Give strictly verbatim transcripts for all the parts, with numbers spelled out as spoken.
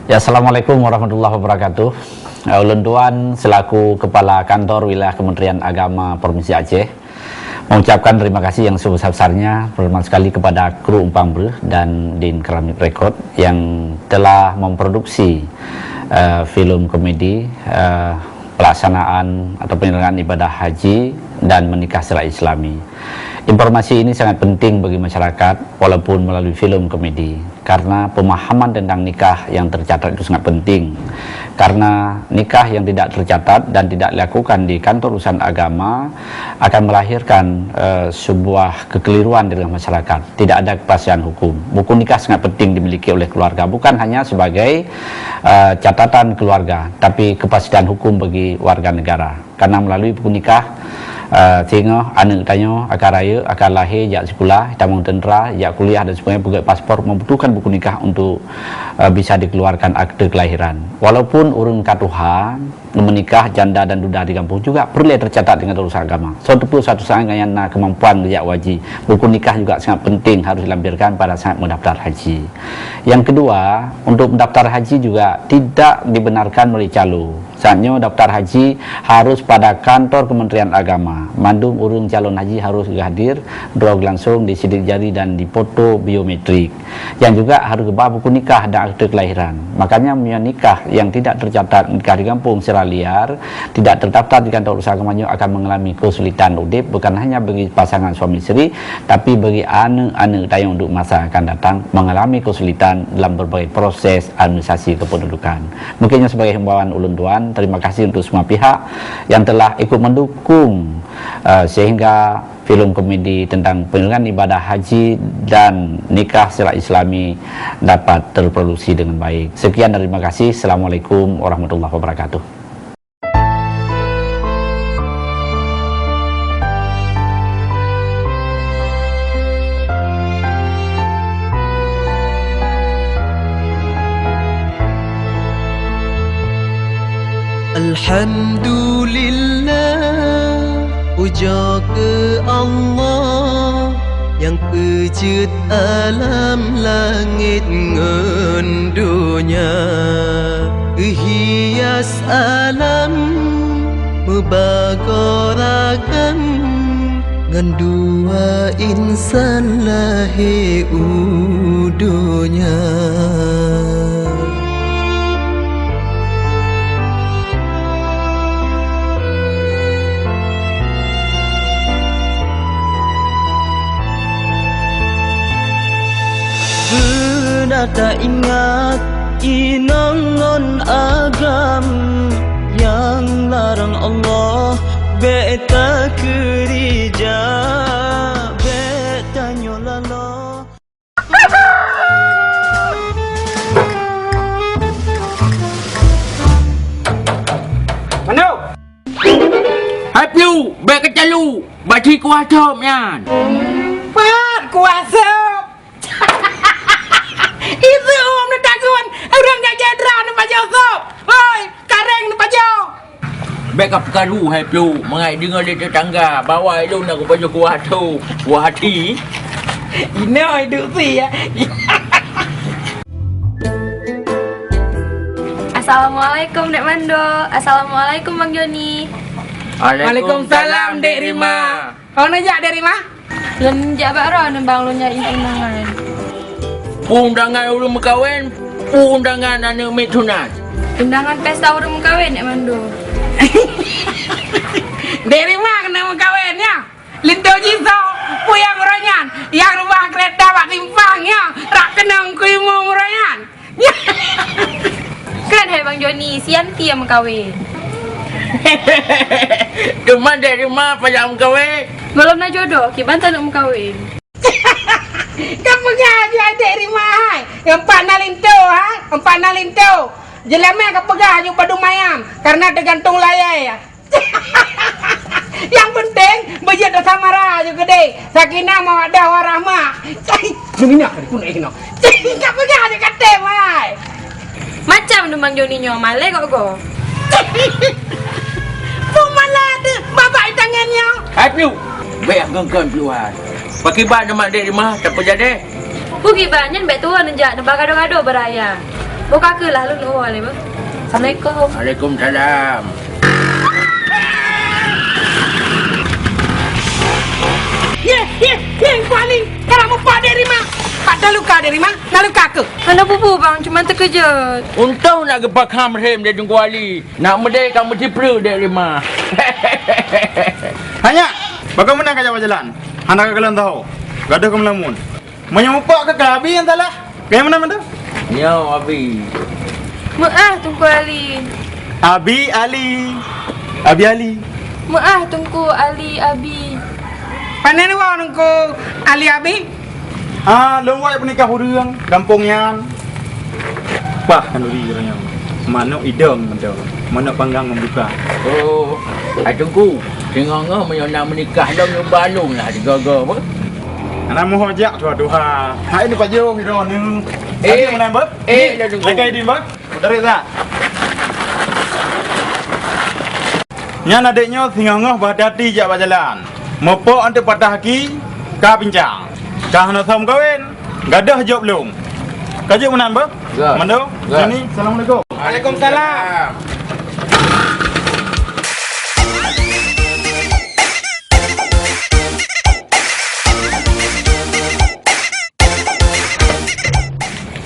Ya, assalamualaikum warahmatullahi wabarakatuh. Eh, ulôn tuan selaku Kepala Kantor Wilayah Kementerian Agama Provinsi Aceh mengucapkan terima kasih yang sebesar-besarnya, terutama sekali kepada kru Umpang Breuh dan Din Keramik Record yang telah memproduksi, eh, film komedi, eh, pelaksanaan atau penyelenggaraan ibadah haji dan menikah secara Islami. Informasi ini sangat penting bagi masyarakat, walaupun melalui film komedi, karena pemahaman tentang nikah yang tercatat itu sangat penting. Karena nikah yang tidak tercatat dan tidak dilakukan di kantor urusan agama akan melahirkan, eh, sebuah kekeliruan di tengah masyarakat. Tidak ada kepastian hukum. Buku nikah sangat penting dimiliki oleh keluarga, bukan hanya sebagai, eh, catatan keluarga, tapi kepastian hukum bagi warga negara. Karena melalui buku nikah, eh, singoh aneuk tanyoe akan rayeuk, akan lahé, jak sikula, tamong teuntra, jak kuliah dan sebagainya, peugöt paspor, membutuhkan buku nikah untuk, eh, bisa dikeluarkan akte kelahiran. Walaupun ureuëng ka tuha, meunikah, janda dan duda di gampông juga peureulée teucatat deungon urusan agama. Soe teupeu suatu saát nyan na keumampuan geujak haji, buku nikah juga sangat penting harus dilampirkan pada saat mendaftar haji. Yang kedua, untuk mendaftar haji juga tidak dibenarkan melalui calo. Saat nyoe daftar haji harus pada kantor Kementerian Agama. Mandum ureuëng calon haji harus hadir droe langsung, disidik jari dan dipoto biometrik. Yang juga harus geuba buku nikah dan akte kelahiran. Makanya, meunyoe nikah yang tidak tercatat nikah di gampông secara liar, tidak terdaftar di kantor usaha agama nyoe akan mengalami kesulitan udeb, bukan hanya bagi pasangan suami isteri, tapi bagi aneuk-aneuk tanyoe untuk masa akan datang mengalami kesulitan dalam berbagai proses administrasi kependudukan. Mungkin nyoe sebagai himbauan ulôn tuan, terima kasih untuk semua pihak yang telah ikut mendukung, eh, sehingga filem komedi tentang penyelenggaraan ibadah haji dan nikah secara Islami dapat terproduksi dengan baik. Sekian dan terima kasih. Assalamualaikum warahmatullahi wabarakatuh. Alhamdulillah, pujoe keu Allah nyang peujeuet alam langét ngon donya, geuhias alam meubagoe rakan ngon dua insan lahé u donya. Beuna taingat inong ngon agam nyang larang Allah, bék takeurija, bék tanyoe laloe. Mano? Hai Plu, bék keucalu, bak ci kuah sop nyan. Pat kuah sop? Itu um neutagun, ureuëng jak jadra neupajoh sop. Hoi, kareng neupajoh. Bék ka peukaru hai Plu, mangat deungoe lé teutangga bahwa ilôn na kupajoh kuah sop, kuah até. Inoe duek sie ya. Assalamualaikum Dek Mando. Assalamualaikum Bang Joni. Waalaikumsalam Dek Rima. Kau neujak Dek Rima? Lôn jak bak droeneuh Bang, lôn nyari undangan. Peue undangan ureuëng meukawen, peue undangan aneuk miet sunat. Undangan pesta ureuëng meukawen Dek Mando. Dek Rima keuneuk meukawen ya? Linto jisok, peue nyang uroe nyan, nyang reubah keureta bak simpang nyan, rak keunong keu imum uroe nyan. Kan hai Bang Joni, si Yanti nyang meukawen. Teuma Dek Rima pajan meukawen? Gohlom na jodoh, kiban taneuk meukawen. Ka peugah ju Dek Rima hai, empat na linto hai, empat na linto. Jeulamak ka peugah ju padum ayam, karena teugantung layai. Nyang peunteng beujeuet rasa mara ju keudeh. Sakinah mawaddah warahmah. Cai, meunginyak kali pun eh keunoe. Cai, ka peugah ju katé mai. Macam tu Bang Joni nyoe malée gogoe. Peue malée teuh, babah itang Hai Pluek, bèk kon-kon Pluek hai. Pakriban nyoe mak dek Rima, tapeujadèh? Pakriban nyan bèk tuwö neujak neuba gado-gado baraya. Boh ka keuh lah lôn uwoe lé beuh. Assalamualaikum. Waalaikumsalam. Ye, ye, ye, Teungku Ali, ka lheueh mupat dek Rima. Pat taluka dek Rima, na luka keuh? Hana peue-peue bang, cuma teukeujot. Untông na geupakham rhem dek Teungku Ali. Nak meudeh ka meusipreuk dek Rima. Hai nyak, bagaimana ka jalan-jalan? Hana ka kalon tahu. Gadoh ka meulamun. Meunyoe mupak keu ka Abi nyang salah. Keu nyang meunan mantong? Nyoe Abi. Meu'ah Teungku Ali. Abi Ali. Abi Ali. Meu'ah Teungku Ali Abi. Pane nyoe Teungku Ali Abi? Ah, lôn woe peunikah ureueng gampông nyan. Pah khanduri ureueng nyan. Manok idong mantong. Manok panggang ngon buka. Oh, hai Teungku, singoh-ngoh meunyoe na meunikah lom nyoe balong lah digogo beuh. Hana meuho jak tuha-tuha. Hai ni pajoh iro ni. Eh, meunan beuh? Eh, dah Teungku. Lakèe idin beuh. Dari dah. Nyan adék nyoe singoh-ngoh beuhati-hati jak bak jalan. Meupok eunteuk patah aki, ka pincang. Ka hana som kawén, gadoh jok lôn. Ka jeuet meunan beuh? Ya. Mando? Ya. Nyan ni, assalamualaikum. Waalaikumsalam.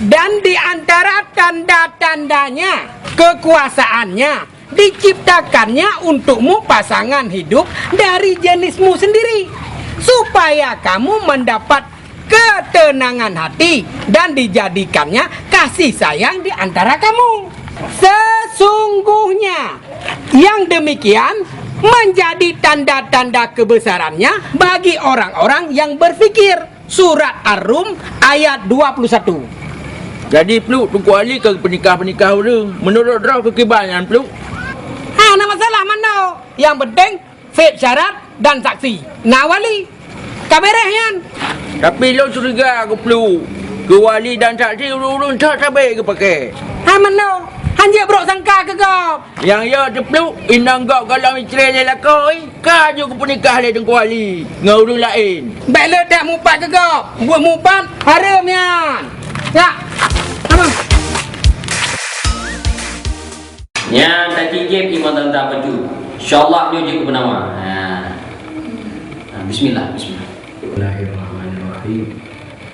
Dan di antara tanda-tandanya, kekuasaannya, diciptakannya untukmu pasangan hidup dari jenismu sendiri, supaya kamu mendapat ketenangan hati dan dijadikannya kasih sayang di antara kamu. Sesungguhnya, yang demikian menjadi tanda-tanda kebesarannya bagi orang-orang yang berfikir. Surat Ar-Rum ayat dua puluh satu. Jadi, Pluek, Teungku Ali ka geupeunikah-peunikah ureueng. Meunurot droe keu kiban nyan, Pluek? Hana masalah mano. Nyang penting, sép syarat dan saksi. Na wali. Ka beres nyan. Tapi lôn curiga keu Pluek. Keu wali dan saksi ureueng-ureueng that sabé geupakè. Hai mano. Hanjeuet brok sangka keu gob. Nyang yo teupluek, inong gob gohlom itre lé lakoe, ka jeuet geupeunikah lé Teungku Ali ngon ureueng laén. Bèk le that mupat keu gob, buet mupat hareuem nyan. Ya. Apa? Nyan tacicém iman tanta peujeuet. Insyaallah nyoe jeuet keu peunawa. Ha. Ha, bismillah, bismillah. Bismillahirrahmanirrahim.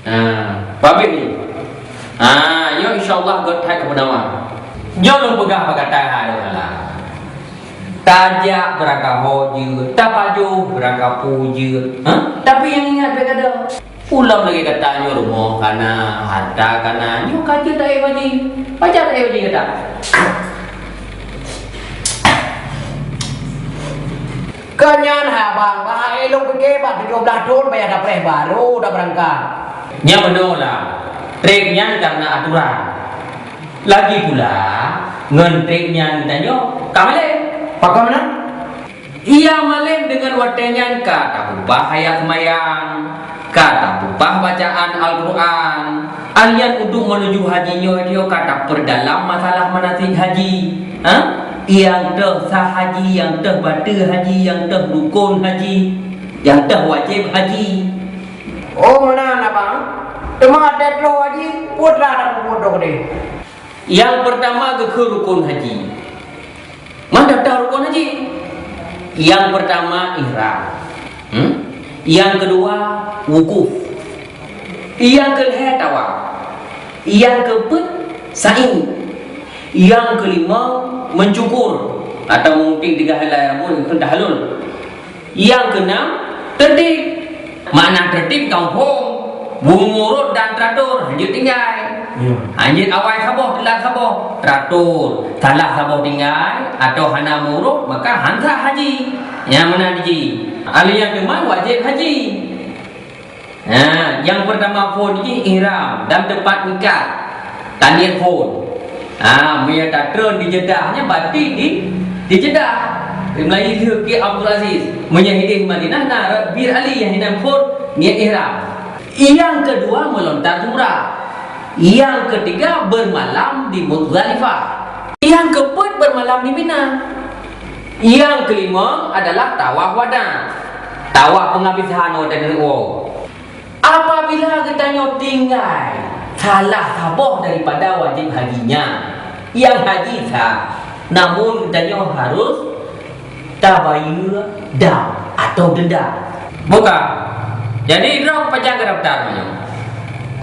Ha, pabéh ni. Ha, nyoe insyaallah göt that keu peunawa. Nyoe lôn peugah bak gata hai lôn Allah. Tajak beurangkaho jeuet, tapajoh beurangkapeue jeuet. Ha? Tapi nyang ingat bèk gadôh. Ulôn lagèe gata nyoe rumoh kana, harta kana, nyoe ka jeuet taék haji. Pajan taék haji gata? Keu nyan haba, bah ilôn pike bak tujoh blaih thon payah tapreh barô tabeurangkat. Nyan meunoe lah, trép nyan kareuna aturan. Lagipula, ngon trép nyan geutanyoe ka malém. Pakon meunan? Iya malém deungon watèe nyan ka tapeubah ayat seumayang. Ka tapeubah bacaan Al-Qur'an. Alian untuk menuju haji nyoe, nyoe ka tapeurdalam masalah manasik haji. Ha? Nyang toh sah haji, nyang toh bateue haji, nyang toh rukon haji, nyang toh wajéb haji. Oh, meunan, Abang. Teuma watèe troh haji, peue teuma tapeubuet droe keudeh? Nyang peurtama geukheun rukon haji. Man daftar rukon haji? Nyang peurtama ihram. Hmm? Nyang keudua wukuf. Nyang keulhèe tawaf. Nyang keupeuet sa'i. Nyang keulima meucukur atau meugunting tiga helai rambut, itu tahlul. Nyang keunam, teurtib. Makna teurtib ka muphom, meurot dan teratur, hanjeuet tinggai. Ya. Hanjeuet awai saboh, teulat saboh, teratur. Salah saboh tinggai, atau hana meurot, maka han sah haji. Nyang meunan jih. Lalu nyang keumah wajéb haji. Ha, nyang peurtama phôn jih ihram dan teumpat mikat. Taniet phôn. Ha, meunyoe tatreun di Jeddah nyan, berarti di, di Jeddah. Meulayeue lheueh Kiek Abdul Aziz. Meunyoe hidéh Madinah, na rot Bir Ali nyang hinan phôn niet ihram. Nyang keudua meulontar jumrah. Nyang keutiga bermalam di Muzdalifah. Nyang keupeuet bermalam di Mina. Nyang keulimong adalah tawaf wada, tawaf peungabisan watée neuwoe. Apabila geutanyoe tinggai salah saboh daripada wajéb haji nyan, nyang haji sah, namun geutanyoe harôh tabayeue dam atau denda. Buka. Jadi, droe pajan geudaftar meunyoe?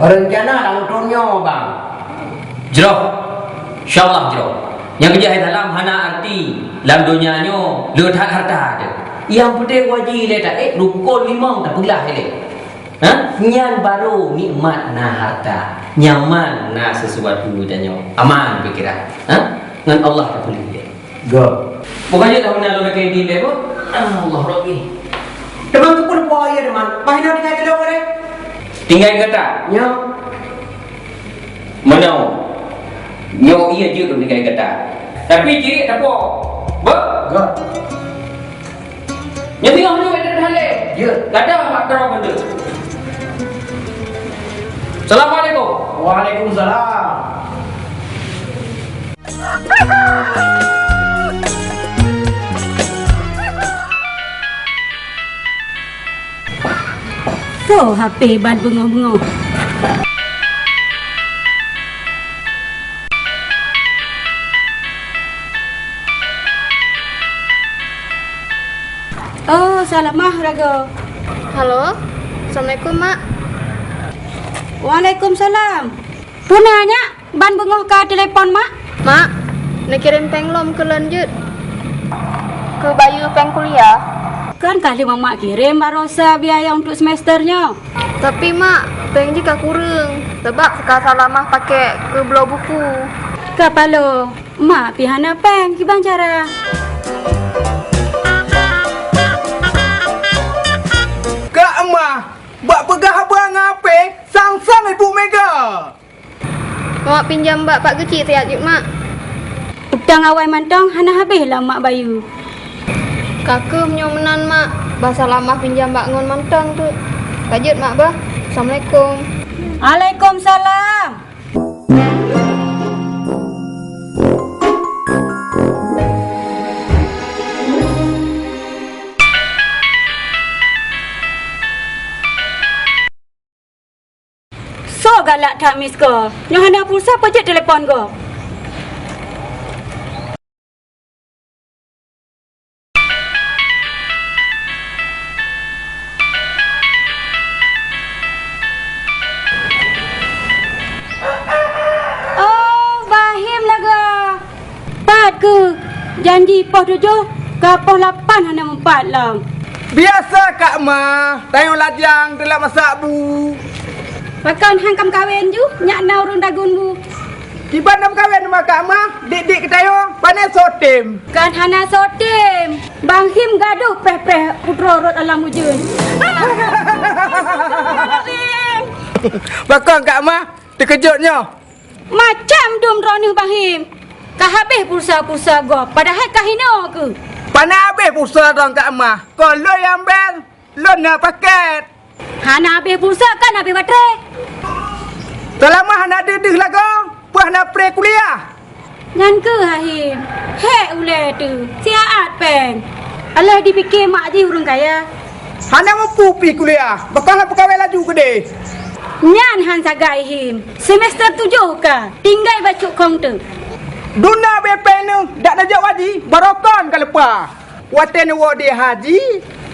Rencana lam thôn nyoe, Bang. Jroh. Insyaallah jroh. Nyang keujeuet hai salam hana arti lam donya nyoe le that hareuta teuh. Nyang peunteng wajéb lé taék rukon limong tapeuglah ilée. Ha? Nyan barô nikmat na hareuta, nyaman na sisuatu tanyoe, aman pikiran. Ha? Ngon Allah tapeuleueh. Go. Bukan je tahu nak lagi di level. Allah Rabbi. Teman tu pun poh ya teman. Pahina tinggal di luar eh. Tinggal kata. Nyo. Mana? Nyo iya je tu tinggal kata. Tapi ciri tak apa. Ba? Go. Nyo tengok ni ada hal eh. Ya. Kata mak terang benda. Assalamualaikum. Waalaikumsalam. Soe H P ban beungoh-beungoh? Oh, Salamah, Rago. Halo. Assalamualaikum, Mak. Waalaikumsalam. Peue na, nyak? Ban beungoh ka telepon mak? Mak, neukirém péng lom keu lôn jeuet. Keu bayeue péng kuliah. Kan ka lheueh mak kirém baroesa biaya untuk semester nyoe. Tapi mak, péng jih ka kureueng, sabab ka Salamah pakék keu bloe buku. Ka paloe, mak pih hana péng, kiban cara? Kak Mah, bak peugah haba ngon H P, sang-sang ibu mega. Mak pinjam bak Pak Geuchik siat jeuet, Mak. Utang awai mantong hana habéh lam mak bayeue. Ka keuh meunyoe meunan, Mak. Bah Salamah pinjam bak ngon mantong teuk. Ka jeuet, Mak, bah. Assalamualaikum. Waalaikumsalam. Soe galak that miss call? Nyoe hana pulsa peujeuet telepon gob. Oh, Bahim lagoe. Pat keuh janji poh tujoh ka poh lapan hana meupat lom. Biasa Kak Ma, tanyoe lajang teulat masak bu. Pakon han ka meukawen ju, nyak na ureueng dagon bu. Kiban na meukawen ma Kak Ma, dik-dik geutanyoe, pane soe tem. Kan hana soe tem, Bang Him gadoh preh-preh putroe rot alam ujeuen. Pakon Kak Ma, teukeujot nyoe. Macam dum droeneuh Bang Him. Ka habéh pulsa-pulsa gob, padahai ka hinoe keuh. Pane habéh pulsa droe Kak Ma, kon lôn nyang bel, lôn na paket. Hana habéh pulsa, kan habéh baterai. Salamah hana deuh-deuh lagoe, peue hana pre kuliah. Nyan keuh Him, hék ulée teuh, siat péng. Alah dipike mak jih ureueng kaya. Hana mupu pih kuliah, bakal peugawée laju keudeh. Nyan han sagai Him, semester tujoh ka, tinggai bacut khong teuk. Duna B P neuh, dak neujak waji, barokon ka leupah. Watée neuwoe di haji,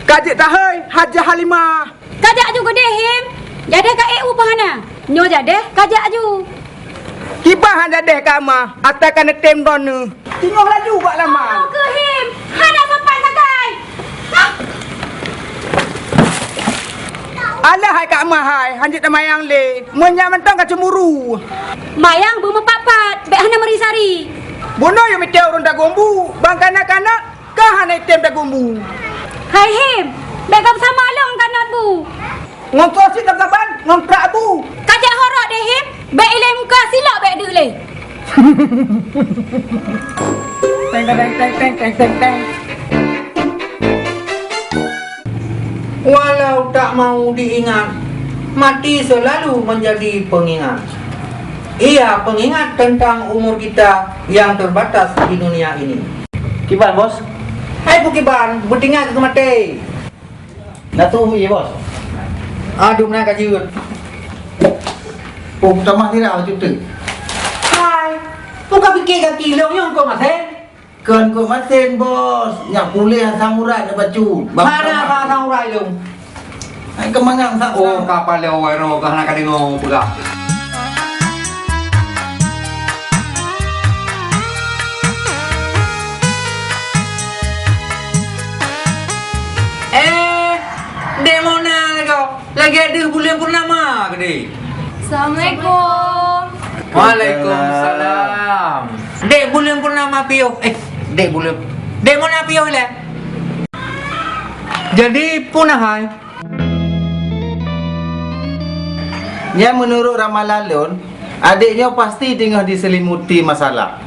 ka jeuet tahôi Hajah Halimah. Ka jak ju keudeh Him, jadeh ka ék u peuhana. Nyoe jadeh ka jak ju. Kiban han jadeh Kak Ma, ata ka neutem droeneuh. Singoh laju bak lama. Oh, keuh Him, hana sopan sagai. Alah hai Kak Ma hai, han jeuet tamayang lé. Meunyan mantong ka cemburu. Mayang beumeupat-pat, bék hana meuri sari. Bunoe yue mita ureueng tagong bu, bang kanak-kanak. Ka hana item tagong bu. Hai Him, bék gam sama lôn ngon kanot bu. Ngon soe cit lam saban, ngon prak bu. Ka jak horok deh Him, bék ilée muka silok bék deuk lé. Teng, teng, teng. Walau tak mau diingat, mati selalu menjadi pengingat. Iya, pengingat tentang umur kita yang terbatas di dunia ini. Kiban, Bos? Hai Pukiban, beutinggai keu maté. Dah tu, iya, Bos. Aduh, meunan ka jeuet. Oh, tamah nira bacut teuk. Hai, buka pikir gaki lôn nyang keu masen. Kon keu masen, Bos. Nyak puléh asam urat na bacut. Hana asam urat lôn. Hai, keumangang sak. Oh, ka paleng awai roh, ka hana ka deungoe peugah. Eh, Dek Mona lagoe. Lagèe deuh buleuen purnama keudéh. Assalamualaikum. Waalaikumsalam. Dek buleuen purnama piôh. Eh, dek buleuen. Dek Mona piôh ilèe. Jadi, peue na hai? Nyan meunurot ramalan lôn, adék nyoe pasti teungoh diselimuti masalah.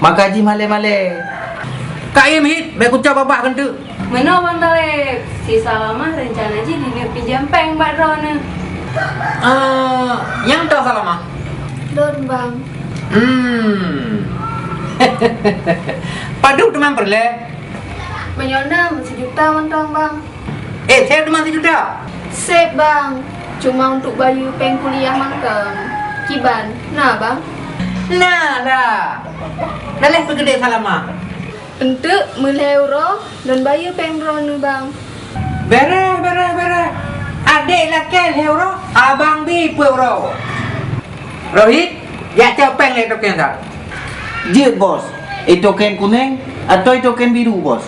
Maka jih malèe-malèe. Kaim hit, bèk kucok babah keuneuk. Meunoe Bang Taleb, si Salamah reuncana jih jineuk pinjam péng bak droeneuh. Eh, nyang toh Salamah? Lôn, Bang. Hmm. Padub teuma peureulèe? Meunyoe na, meusijuta mantong, Bang. Eh, sép teuma sijuta? Sép, Bang. Cuma untuk bayeue péng kuliah mantong. Kiban, na, Bang? Na, dah. Daleh peugeudeh Salamah. Eunteuk meulhèe uroe lôn bayeue péng droeneuh, Bang. Bèrèh, bèrèh, bèrèh. Adék lakèe lhèe uroe, abang bi peuet uroe. Rohit, jak cok péng lé token that. Jeuet, Bos. Itoken kuneng atau itoken biru, Bos?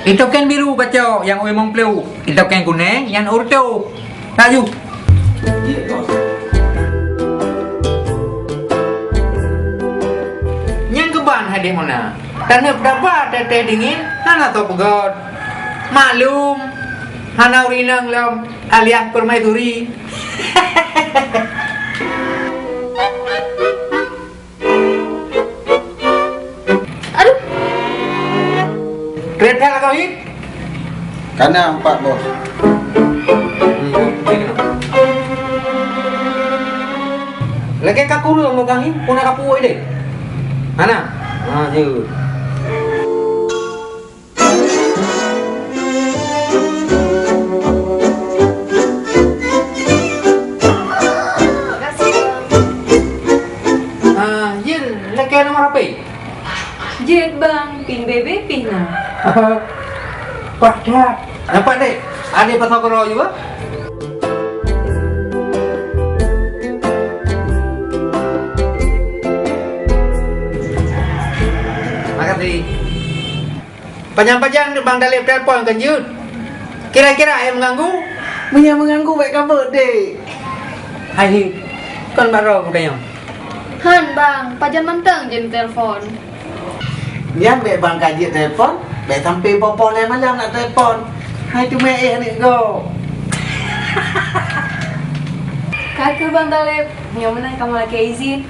Itoken biru kacok nyang u limong plôh. Itoken kuneng nyang u reutôh. Laju. Jeuet, Bos. Nyang keuban hai Dek Mona. Taneuk daba teuh-teuh dingin, hana soe peugöt. Maklum, hana ureueng inong lom, alias permaisuri. Aduh. Trét that lagoe hit. Kana empat, Bos. Hmm, oke, kana. Lagèe ka kureueng lôn kami, puna ka puwoe deh. Hana? Ha, jeuet. Ah, Yin, lakèe nomor H P? Jeuet, Bang, pin B B pih na. Pah that. Nampak deh, ada pasal koro juga. Makasih. Pajan-pajan Bang Taleb telepon kan jeuet? Kira-kira ai meuganggu? Meunyo meuganggu, bèk kabeuet, Dek. Hai, kon baro kutanyong. Han, Bang, pajan mantong jeuet telepon. Nyan bèk Bang ka jeuet telepon, bèk sampai poh-poh lhèe malam nak telepon. Hai teuma éh aneuk gob. Ka keuh Bang Taleb, nyoe meunan kamoe lakèe izin.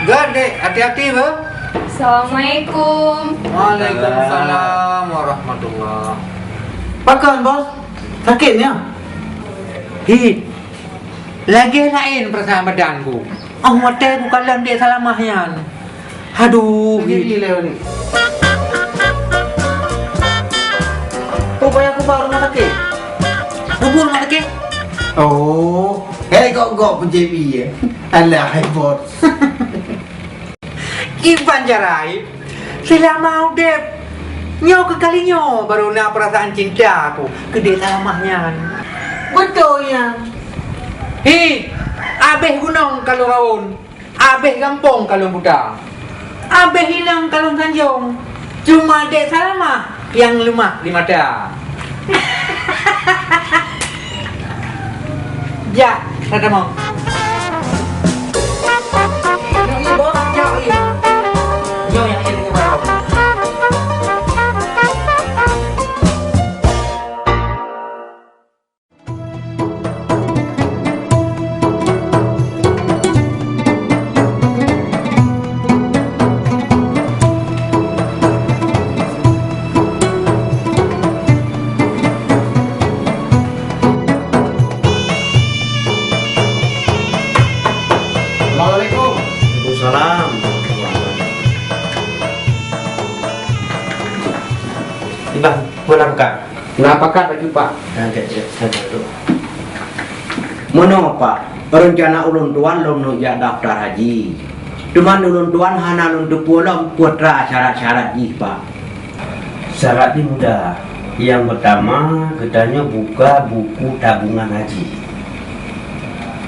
Göt, Dek, hati-hati, beuh. Assalamualaikum. Waalaikumsalam warahmatullah. Pakon, Bos? Sakét nyan? Hi. Lagèe laén peurasaan badan ku. Oh, watèe ku kalon Dek Salamah nyan. Aduh, hi. Jadi lé ni. Oh, payah ku bak rumah sakit? Rubuh rumah sakit? Oh, hei, gok-gok pun J B ya. Alah, hai, Bos. Iban jarai, seulama udép, nyoe keu kali nyoe barô na peurasaan cinta aku keu Dek Salamah nyan. Beutôi nyan. Hi, abéh gunong ka lôn rawon, abéh gampông ka lôn buta, abéh inong ka lôn sanjong. Cuma Dek Salamah nyang leumah di mata. Jak, tatamong. Bang, meunan pakat. Na pakat laju, Pak. Nah, cek, cek, cek, cek. Meunoe, Pak, reuncana ulôn tuan lôn neuk jak daftar haji. Teuma ulôn tuan hana lôn teupeue lom peue teuma syarat-syarat jih, Pak. Syarat jih mudah. Nyang peutama, geutanyoe buka buku tabungan haji.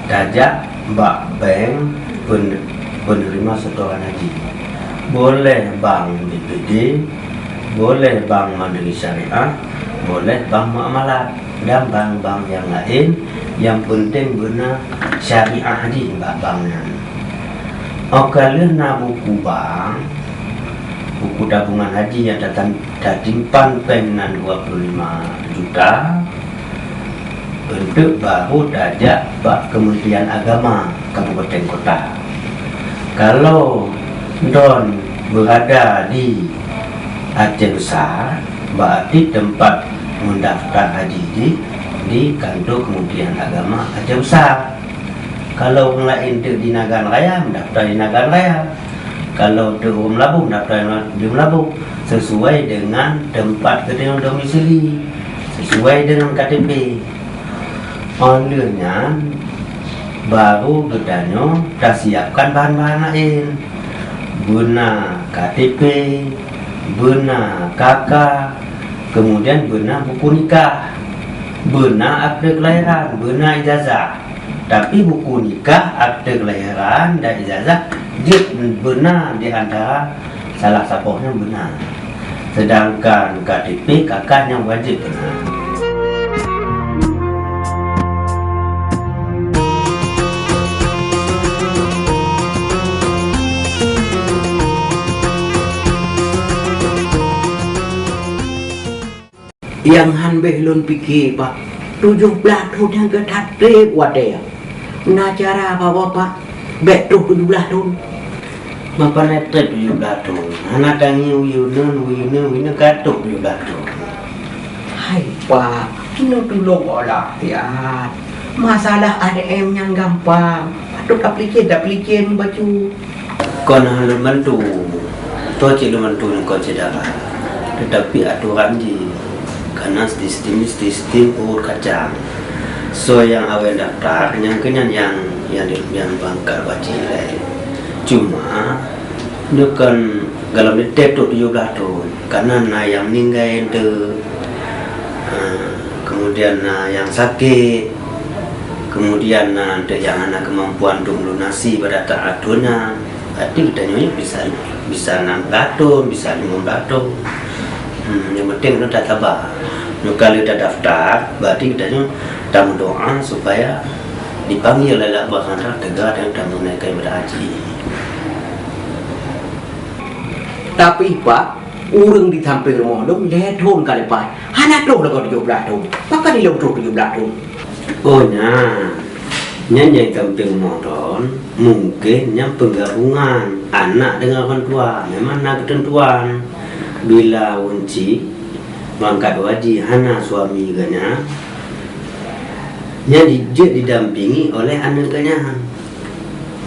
Tajak bak bank pen-, penerima setoran haji. Boleh bank B P D, boleh bank Mandiri Syariah, boleh bank Muamalat, dan bank-bank nyang laén, nyang peunteng beuna syariah jih bak bank nyan. Óh ka lheueh na buku bank, buku tabungan haji nyang tatan-, tatimpan péng nan dua puluh lima juta, eunteuk baru tajak bak Kementerian Agama Kabupaten Kota. Kalau droen beurada di Aceh Besar, berarti teumpat meundaftar haji di, di kantor Kementerian Agama Aceh Besar. Kalau ureuëng laén teuk di Nagan Raya, meundaftar di Nagan Raya. Kalau teuk ureuëng Meulaboh, meundaftar di Meulaboh. Sesuai dengan tempat geutanyoe domisili, sesuai dengan K T P. Óh lheueh nyan, baru geutanyoe tasiapkan bahan-bahan laén. Beuna K T P, beuna K K, kemudian beuna buku nikah, beuna akte kelahiran, beuna ijazah. Tapi buku nikah, akte kelahiran, dan ijazah jeuet beuna di antara salah saboh nyang beuna. Sedangkan K T P, K K nyang wajéb beuna. Nyang han béh lôn pike, Pak, tujoh blaih thon nyang ka that treb watée. Na cara, Bapak, Pak, bék troh tujoh blaih thon. Meupanai treb tujoh blaih thon? Hana tangieng uyeue nyoe, uyeue nyoe, uyeue nyoe ka troh tujoh blaih thon. Hai, Pak, neutulông olah siat. Masalah A T M nyan gampang. Patôt aplikasi, aplikasi bacut. Kon hana lôn bantu, toh cit lôn bantu nyoe kon syedara. Teutapi atoran jih, kana sistem, sistem urut kacang. Soe nyang awai daftar, nyang keunan nyang, nyang di, nyang bangkat wajéb lé. Cuma, nyoe kon golom teutab tujoh blaih thon, kana na nyang meuninggai eunteuk, ha, kemudian na nyang sakét, kemudian na eunteuk nyang hana keumampuan untuk melunasi pada taat thon nyan. Berarti geutanyoe bisa, bisa nam blaih thon, bisa limong blaih thon. Hmm, nyang penting nyoe tasaba. Nyoe ka lheueh tadaftar, berarti geutanyoe tameudoa supaya dipanggil lé Allah Subhanahu wa Taala teuga dan tameununaikan ibadah haji. Tapi, Pak, ureuëng di sampéng rumoh lôn lhée thon ka leupah, hana troh lagoe tujoh blaih thon. Pakon ilôn troh tujoh blaih thon? Oh, nyan. Nyan nyang ka meuteumé droen, mungken nyan peugabungan anak deungon ureuëng tuha. Memang na keuteuntuan. Bila ureuëng chik mangkat haji hana suami geuh nyan, nyan di-, jeuet didampingi oleh aneuëk geuh nyan.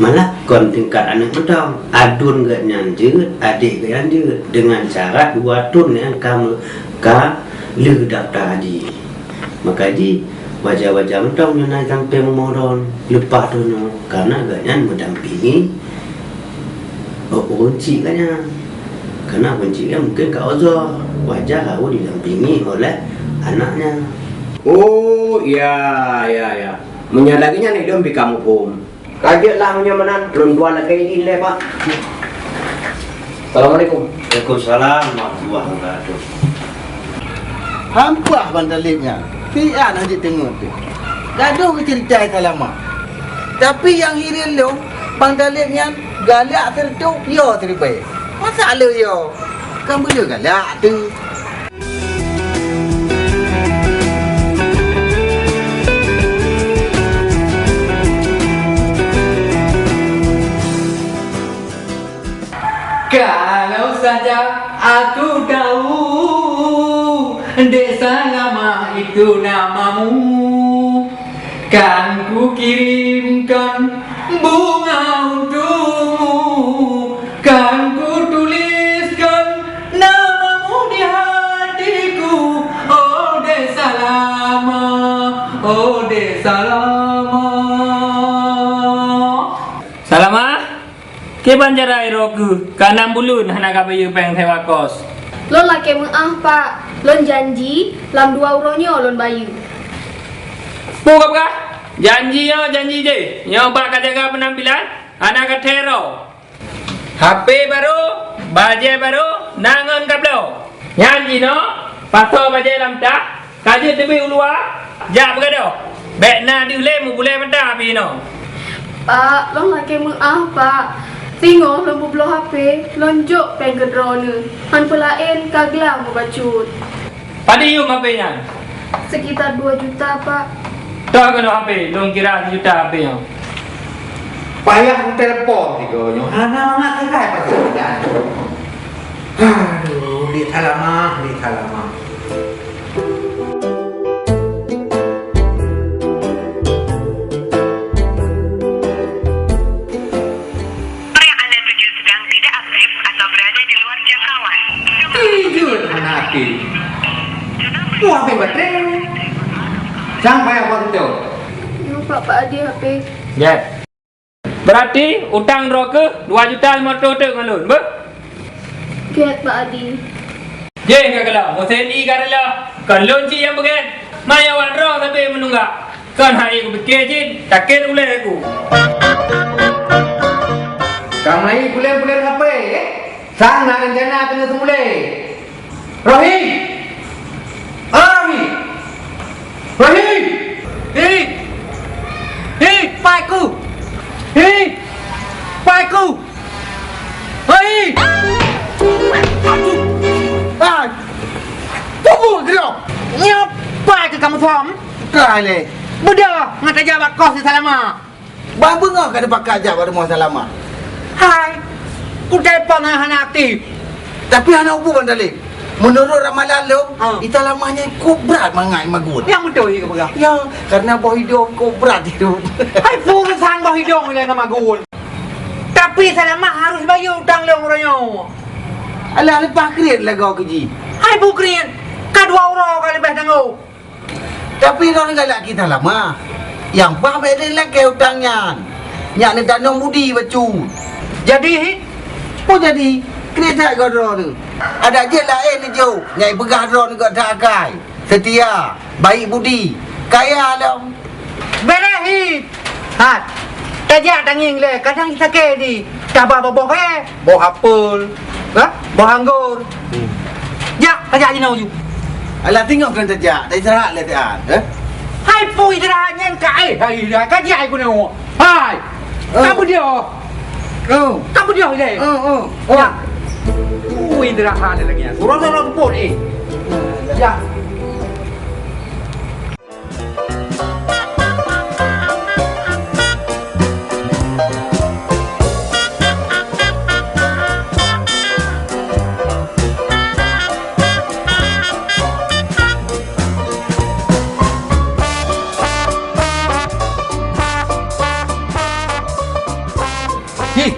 Malah kon tingkat aneuëk mantong, aduen geuh nyan jeuet, adék geuh nyan jeuet, deungon syarat dua thon nyan ka me-, ka lheueh daftar haji. Maka jih, wajar-wajar mantong nyoe na sampéng rumoh droen leupah thon nyoe, kareuna geuhnyan meudampingi ureuëng chik geuhnyan. Kareuna ureuëng chik nyan mungken ka uzur, wajar harôh didampingi oleh anaknya. Oh, ya, ya, ya. Meunyoe lagée nyan, ulôn pih ka muphom. Ka jeuet lah meunyoe meunan, lôn dua lakée idin lé, Pak. Assalamualaikum. Waalaikumsalam warahmatullahi wabarakatuh. Hampah Bang Talib nyan, siat hana jiteungeut teuh. Gadôh geuceurita salama. Tapi nyang hireuen lôn, Bang Talib nyan galak sireutoh, yo siribée. Masa le yo? Kan beuleu galak teuh. Kalau saja aku tahu, Dek Salamah itu namamu, kan ku kirimkan bunga untukmu, kan ku tuliskan namamu di hatiku. Salama. Salama? Kiban cara droe keuh ka nam buleuen hana ka bayeue péng sewa kos? Lôn lakée meuáh, Pak. Lôn janji lam dua uroe nyoe lôn bayeue. Peue ka peugah? Janji nyoe janji jih. Nyoe bak ka jaga peunampilan, hana ka tero. H P barô, bajée barô, na ngon kabloe. Nyan jinoe, pasoe bajée lam tah, ka jeuet teubiet u luwa, jak beugadôh. Bék na deuh lé mubulée mata pih inoe. Pak, lôn lakée meuáh, Pak. Singoh lôn peubloe H P, lôn jok péng keu droeneuh. Han peulaén ka glah mubacut. Padum H P nyan? Sekitar dua juta, Pak. Toh keunoe H P, lôn kira sijuta H P nyoe. Payah meutelepon tiga nyoe, hana mangat keukai pasoe nyan. Aduh, duek Salamah, duek Salamah. Nomor yang Anda tuju sedang tidak aktif atau berada di luar jangkauan. Ih, jeuet hana aktif. Tuh H P baterai. Sang payah buat betul. Nyoe Pak, Pak Adi H P. Jeuet. Berarti utang droe keuh dua juta lima ratus teuk ngon lôn, beuh? Gét, Pak Adi. Jih ka galak, Husein i ka rela, kon lôn cit nyang beugét. Maya awak droe sabe meununggak, kon hai kupike cit, sakét ulée ku. Ka mai puléng-puléng H P, eh? Sang na rencana teungoh seumulée. Rohim! Oh, Rohim! Rohim! Hi! Hi! Pai ku! Hi! Pai ku! Rohim! Aduh! Ai! Tubu geulong! Nyoe pai keu kamoe som? Kai lé! Beudôh ngon tajak bak kos si Salama! Bang beungoh ka teupakat jak bak rumoh Salamah. Hai, kutelepon hana aktif. Tapi hana ubu Bang Talib. Meunurot ramalan lôn, ha, i Salamah nyan kôp brat mangat magun. Nyang beutôi ka peugah. Ya, karena boh idong kôp brat hidup. Hai, peue urusan boh idong ilée ngon magun. Tapi Salamah harus bayeue utang lôn uroe nyoe. Alah leupah kriet lagoe keu jih. Hai, peue kriet? Ka dua uroe ka leubeh tanggong. Tapi lôn galak kita lama. Nyang bah bék lé lakée utang nyan. Nyak neutanong budi bacut. Jadi, peue jadi? Kriet that goe droeneuh. Adak jeuet laén neujok, nyang ipeugah droeneuh gét that akai. Seutia, baik budi, kaya lom. Béreh hi! Hat, tajak tangieng lé, kadang sakét di, taba boh-boh, eh. Boh apel, ha? Boh anggor. Hmm. Jak, tajak jinoe ju. Alah, teungoh keuneuk tajak, dah istirahat lé siat, eh? Hai, peue istirahat nyan ka, eh, hai, ka jak keunoe. Hai. Oh. Ka beudôh. Oh. Ka beudôh lé. Oh, oh, oh. Jak. Peue istirahat lé lagèe nyan. Surah-surah rumput, eh. Jak. Hi,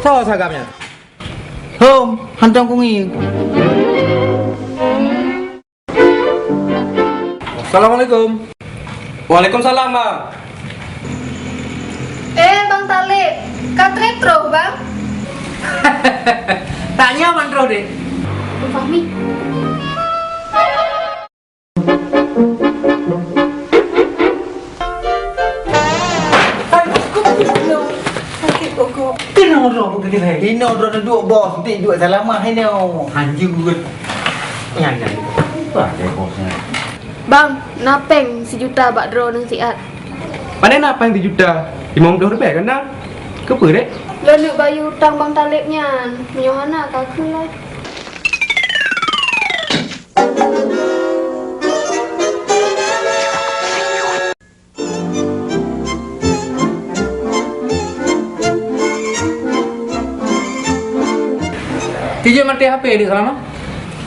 soe sagam nyan? Hom, hantom kungieng. Assalamualaikum. Waalaikumsalam, Bang. Eh, Bang Taleb, ka trép troh, Bang? Tanya man troh deh. Bang Fahmi. Hai, kok kena sakit kok. Kena orang apa kena? Ino orang duduk bos, nanti duduk salamah ino. Anjing urut. Nyan, nyan. Apa dia bosnya? Bang, na péng sijuta bak droeneuh siat. Pane na péng sijuta? Limong ploh ribèe kan na? Keupeue, Dek? Lôn neuk bayeue utang Bang Taleb nyan. Meunyoe hana, ka kheun lé. Tijeuet maté H P, Dek Salama?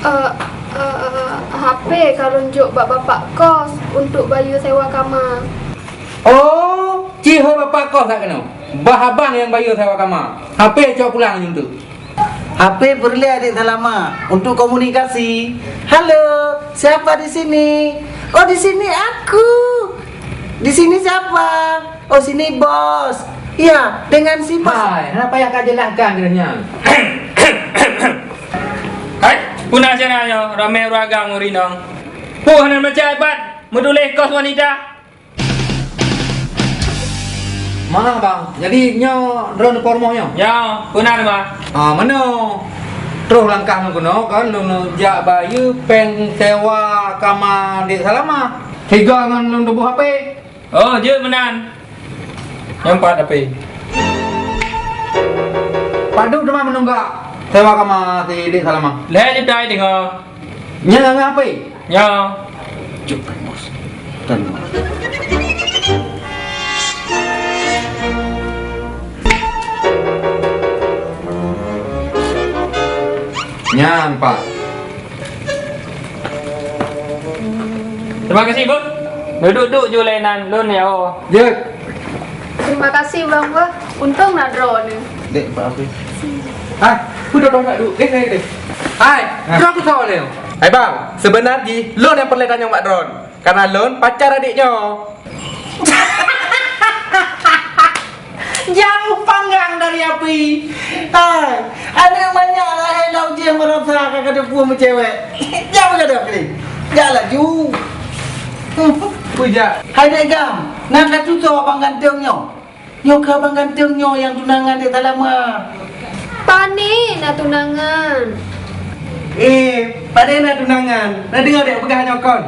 Eh, eh, eh, H P ka lôn jok bak bapak kos untuk bayeue sewa kama. Oh, ci ho bapak kos that keunoe. Bah abang nyang bayeue sewa kama. H P cok pulang nyoe tu. H P peureulèe Dek Salama untuk komunikasi. Halo, siapa di sini? Oh, di sini aku. Di sini siapa? Oh, sini bos. Iya, dengan si bos. Hai, hana payah kajelaskan keudeh nyan. Hai, peue na sinan nyoe ramé ureueng agam ngon rinong? Peue hana baca ipat, meutuléh kos wanita? Maaf, Bang. Jadi, nyoe droeneuh po rumoh nyoe? Nyoe, peue na teuma? Ah, meunoe. Troh langkah lôn keunoe kan, lôn jak bayeue péng sewa kama Dek Salama. Sigoe ngon lôn tuboh H P. Oh, jeuet meunan. Nyoe pat H P. Padub teuma meununggak sewa kama si Dek Salama? Lhèe juta deungoe. Nyan ngon H P? Nyoe. Cok, kan, Bos. Kan, Bos. Nyan, Pak. Terima kasih, Bos. Duek-duek ju lé nan lôn ya, oh. Jeuet. Terima kasih, Bang, wah. Untông na droeneuh. Dek, Pak Afi. Hai, peue droe nak duek? Dek, dek, dek. Hai, hah? Droe keu soe lé? Hai, Bang, seubeuna jih lôn nyang peureulèe tanyong bak droe. Karena lôn pacar adék nyoe. Jauh panggang dari api. Hai, aneuk manyak lahé lam ujian madrasah ka kateupeue meucewek. Jak meugadôh keuh. Jak laju. Peue jak? Hai Dek Gam, na ka tutoe abang ganteng nyoe? Nyoe keuh abang ganteng nyoe nyang tunangan Dek Salama. Pane na tunangan? Eh, pane na tunangan? Na deungoe dek peugah nyoe kon?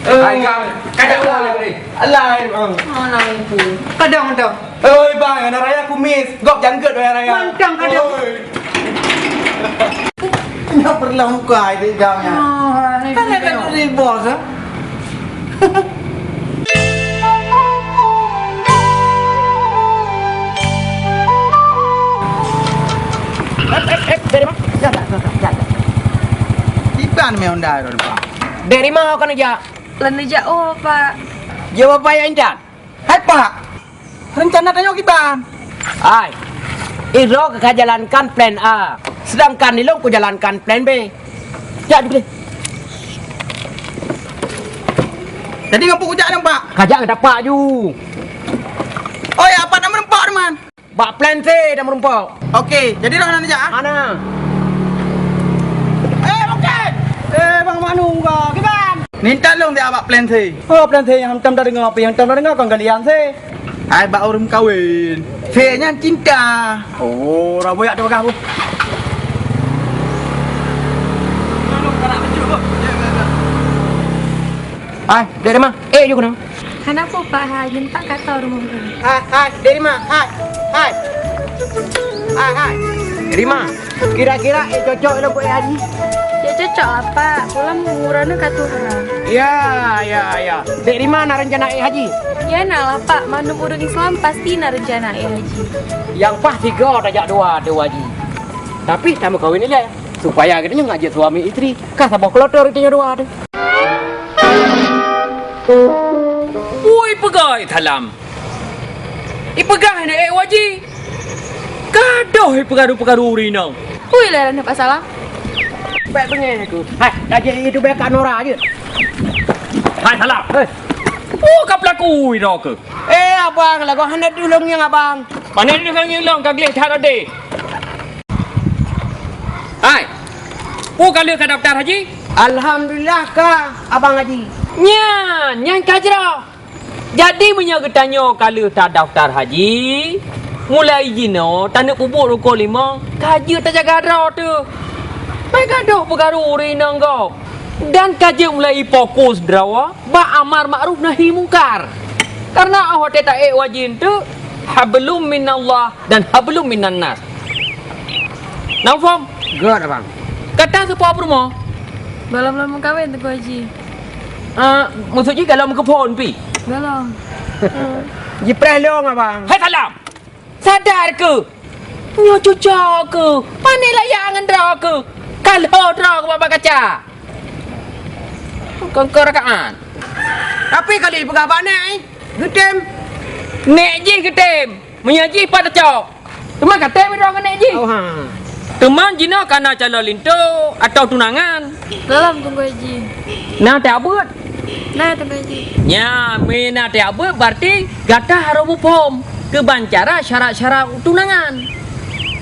Eh, hai, Gam, kadang alah, alah, eh, Bang. Alah, eh, Pu. Kadang, kadang. Oi, Bang, aneuk raya kumis. Gob janggeut wahai raya. Mantang kadang. Oi. Ndak peureulèe muka itu, Gam, ya. Ah, ini kan dia. Ada kan dari bos, ah? Eh, eh, eh, dari mana? Ya, ya, ya, ya, ya. Iban me Honda itu, Pak. Dari mana kau nak jak? Lôn neujak, oh, Pak. Jawab apa yang intan? Hai, Pak. Rencana tanyoe kiban? Hai, droe ka jalankan plan A, sedangkan ilôn kujalankan plan B. Jak dulu. Jadi, ngon peue kujak nyan, Pak? Kajak ngon tapak ju. Oh ya, Pak, na meureumpok, teman. Bak plan C na meureumpok. Oke, jadi droe na jak, ah? Ana. Eh, Bang Ken! Eh, Bang Manu, kiban? Minta lôn siat bak plan C. Oh, plan C nyang hantom tadeungoe, tapi nyang hantom tadeungoe kon galian C. Hai, bak ureueng kawen. C nyan cinta. Oh, rabo yak teupeugah, Bu. Hai, dek Rema. Eh, ju keunoe. Hana peue, Pak, hai, nyan Pak ka tho rumoh keunoe. Hai, hai, dek Rima, hai, hai. Hai, hai. Rima, kira-kira eh cocok lom keu eh haji? Ya cocok lah, Pak. Pulang umur aneuk ka tuha. Ya, ya, ya. Dek Rima na rencana eh haji? Ya na lah, Pak. Mandum ureueng Islam pasti na rencana eh haji. Nyang paih tiga tajak dua tu haji. Tapi tameukawen ilèe supaya geutanyoe ngon jeuet suami istri. Ka saboh kloter geutanyoe dua tu. Ui, peugah Salam. Ipeugah nyan, eh, Waji. Gadoh ipeukaru-peukaru ureueng inong. Ui, lé, lé, Pak Salam. Baik beungéh aku. Hai, dah jadi itu baik Kak Nora aja. Hai, Salam. Eh. Oh, ka pelaku ui dah ke? Eh, abang, lagu hana tulông nyang abang. Mana ni tulông nyang long ka gleh that ade. Hai. Peue ka lheueh ka daftar haji? Alhamdulillah ka, Abang Haji. Nyan, nyan ka jroh. Jadi meunyoe geutanyoe ka lheueh tadaftar haji, mulai jinoe taneuk peubuet rukon limong, ka jeuet tajaga droe teuh. Bèk gadoh peukaru ureueng inong gob. Dan ka jeuet mulai fokus droe bak amar makruf nahi mungkar. Karena 'oh watèe taék Waji eunteuk, hablum minallah dan hablum minannas. Na muphom? Göt, Abang. Gata soe po peurumoh? Gohlom lôn meukawen, Teungku Haji. Ah, maksud jih gohlom meukeupon pih? Gohlom. Jipreh lôn, Abang. Hai Salam! Sadar keuh! Nyoe cucoe keuh! Pane layak ngon droe keuh! Ka lheueh droe keuh bak kaca! Kon keu rakaan. Tapi ka lheueh peugah bak nèk, eh, geutem. Nèk jih geutem. Meunyoe jih pat tacok. Teuma ka tem droe ngon nèk jih. Oh, ha. Teuma jinoe ka na calon linto atawa tunangan. Gohlom, Teungku Haji. Na teuabeuet. Nah, Teungku Haji. Nyan, meunyo na tajak beuet, berarti gata harôh muphom keuban cara syarat-syarat tunangan.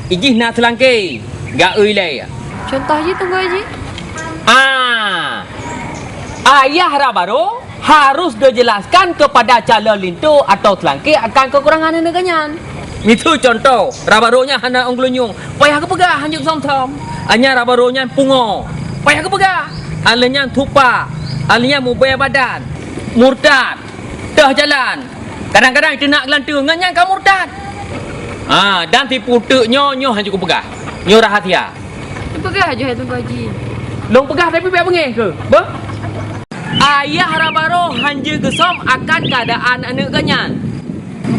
Ijih na seulangké, gak eu ilée. Contoh jih, Teungku Haji? Ah, ayah raba roe harôh geujelaskan keupada calon linto atau seulangké akan keukurangan aneuk geuh nyan. Miseue cuntoh, raba roe nyan hana ôn geulinyueng, payah geupeugah hanjeuet som-som. Hanya raba roe nyan pungo, payah geupeugah. Hana lheueh nyan tupak, hana lheueh nyan mubée badan, murtad, teuh jalan. Kadang-kadang teunak geulanteue, ngon nyan ka murtad. Ha, dan tipu teuk nyoe, nyoe hanjeuet kupeugah. Nyoe rahasia. Neupeugah laju hai Teungku Haji. Lôn peugah tapi bék beungéh keuh, beuh? Ayah raba roe hanjeuet geusom akan keuadaan aneuk geuh nyan.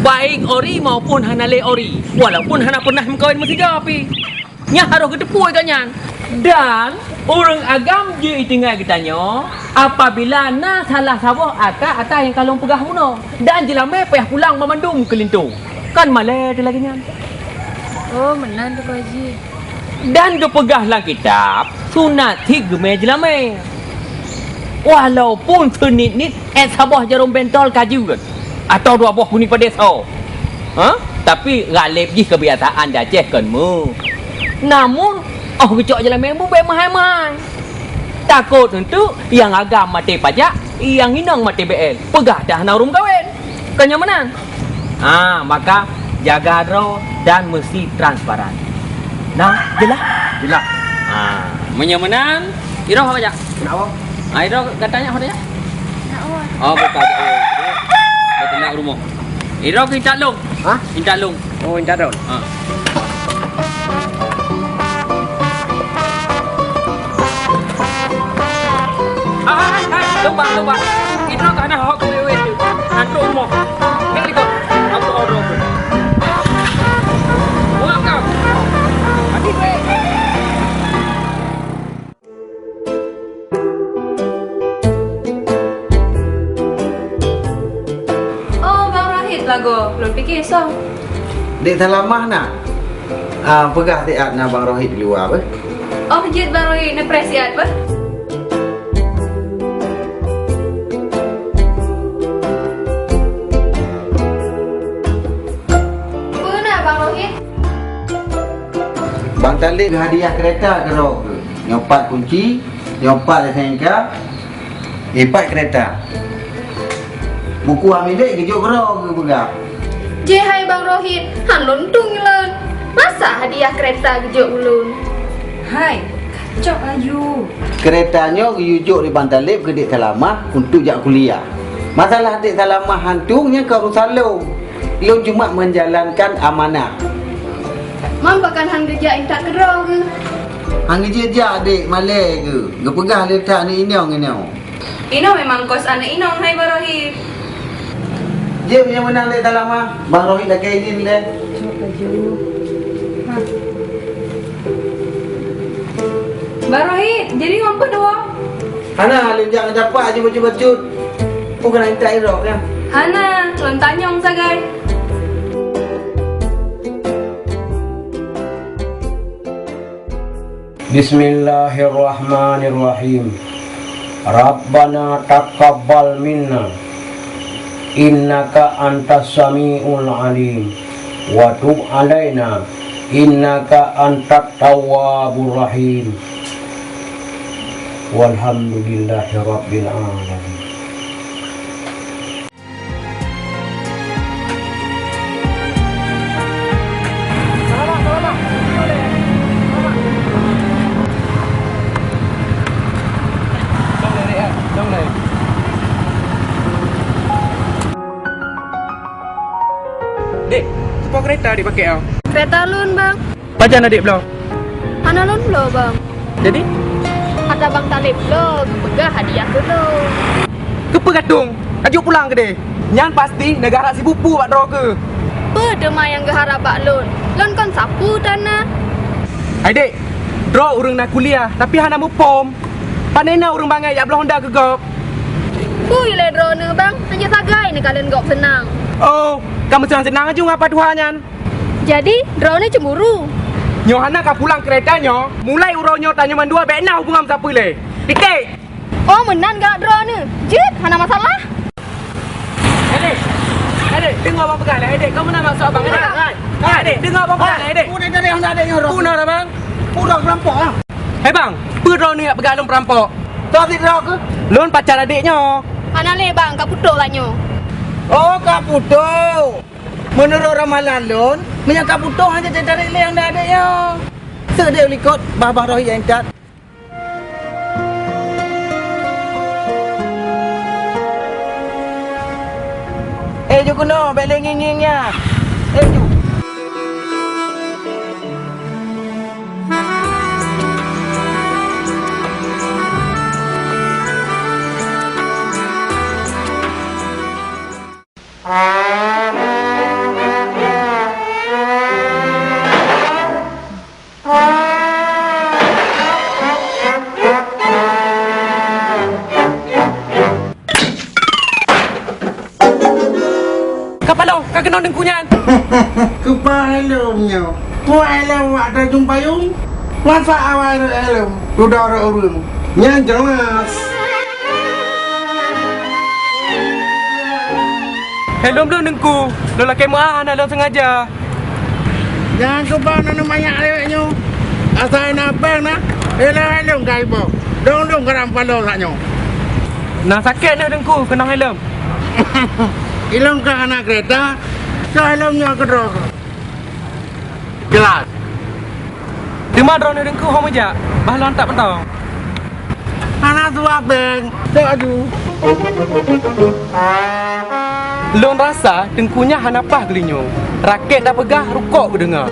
Baik ori maupun hana lé ori, walaupun hana peunah meukawen meusigoe pih. Nyan harôh geuteupeue geuh nyan. Dan ureuëng agam jeuet tinggai geutanyoe apabila na salah saboh ata-ata nyang ka lôn peugah bunoe. Dan jeulamé payah pulang banmandum keu linto. Kan malée teuh lagée nyan. Oh, meunan Teungku Haji. Dan geupeugah lam kitab, sunat cit geumé jeulamé. Walaupun seunit-nit ék saboh jarom bentol ka jeuet, atawa dua boh guni padé soe. Ha? Tapi galeb jih keubiasaan di Aceh kon meu. Namun, óh geucok jeulamé bubé meuhai-meuhai. Takot eunteuk nyang agam maté pajak, nyang inong maté B L. Peugah dah na ureuëng meukawen. Kon nyan meunan. Ha, maka jaga droe dan meusti transparan. Nah, jeulaih? Jeulaih. Ha, meunyoe meunan, iroh apa jak? Kenapa? Ha, iroh gata nyak apa jak? Oh, bukan. Betul nak rumah. Iroh kita lung. Ha? Intat lôn. Oh, intat lôn. Ha. Hai, hai, hai, lubang, lubang. Itu tanah hok keu wéh tu. Hantu rumoh. Ni ikut. Aku orang tu. Buang kau. Mati wéh. Oh, Bang Rohit lagoe. Lôn pike soe? Dek Salamah na? Ah, peugah siat na Bang Rohit di luwa beh. Oh, jeuet Bang Rohit, neupreh siat beh. Peue na Bang Rohit? Bang Talib hadiah keureta keudroe keuh. Nyoe pat kunci, nyoe pat S N K, eh, pat keureta. Buku hamilet geujok keudroe keuh peugah. Jih hai Bang Rohit, han lôn tueng lôn. Masa hadiah keureta geujok ulôn? Hai, kacok laju. Keureta nyoe geuyue jok lé Bang Talib keu Dek Salamah untuk jak kuliah. Masalah Dek Salamah han tueng nyan ka urusan lôn. Lôn cuma menjalankan amanah. Mam pakon han geujak intat keudroe keuh? Han geujak, Dek, malée keuh. Geupeugah lé that aneuk inong inoe. Inoe memang kos aneuk inong, hai Bang Rohit. Jeuet nyang meunang Dek Salamah, Bang Rohit lakée idin lé. Bang Rohit, jadi ngon peue dua? Hana, lôn jak ngon tapak aju bacut-bacut. Peue keunan intat irok nyan? Hana, lôn tanyong sagai. Bismillahirrahmanirrahim. Rabbana taqabbal minna innaka antas samiul alim wa tub alaina innaka antat tawwabur rahim. Walhamdulillahi rabbil alamin. Dek, soe po keureta dek pakèk? Keureta lôn, Bang. Pajan adék bloe? Hana lôn bloe, Bang. Jadi? Ata Bang Taleb bloe, geupeugah hadiah keu lôn. Keupeue gatong? Aju pulang keudeh. Nyan pasti na geuharap sipu-pu bak droe keuh. Peue teuma nyang geuharap bak lôn? Lôn kon sapeue tan na. Hai dek, droe ureueng na kuliah, tapi hana muphom. Pane na ureueng bangai jak bloe honda keu gob? Peue ilée droeneuh, Bang? Hana sagai neukalon gob seunang. Oh, ka meuseunang-seunang aju ngon apa tuha nyan. Jadi, droeneuh cemburu? Nyoe hana ka pulang keureta nyoe, mulai uroe nyoe tanyoe mandua bék na hubungan meusapeue lé. Titik! Oh, meunan galak droeneuh. Jeuet, hana masalah. Edek, Edek, deungoe abang peugah lé, Edek. Kamoe na maksud abang, Edek. Hai, hai, Edek, deungoe abang peugah lé, Edek. Peue dari aneuk adek nyoe, Rom? Peue na, Bang? Peue droe perampok, ah? Hai, Bang, peue droeneuh jak peugah lôn perampok? Droe sidroe keuh? Lôn pacar adek nyoe. Hana lé, Bang, ka putôh lah nyoe. Oh, ka putôh. Meunurot ramalan lôn, meunyoe ka putôh, hana jitarék lé aneuk adek nyoe. Seudeh likot, bah-bah roh nyang that. Eh, ju keunoe, bèk lé ngieng-ngieng nyan. Eh, ju. Kapalo, ka keunong teungku nyan. Keupa helom nyoe. Kuai lom wak tajung payung. Masa awai rot helom, dudoe rot ureueng. Nyan jeulaih. Helom lôn teungku, lôn lakèe meu'ah hana lôn seungaja. Jangan cuba nanu manyak lewat nyoe. Asai na pèng na, helom-helom ka iboh. Dong-dong karam palo sak nyoe. Na sakét nyoe teungku, keunong helom. Ilong ka hana keureta, ka helom nyoe keudroe. Jeulaih. Teuma droeneuh teungku ho meujak, bah lôn hantar mantong. Hana suah beng, cok aju. Lôn rasa teungku nyan hana paih geulinyueng. Rakét tapeugah, rukok geudeungoe.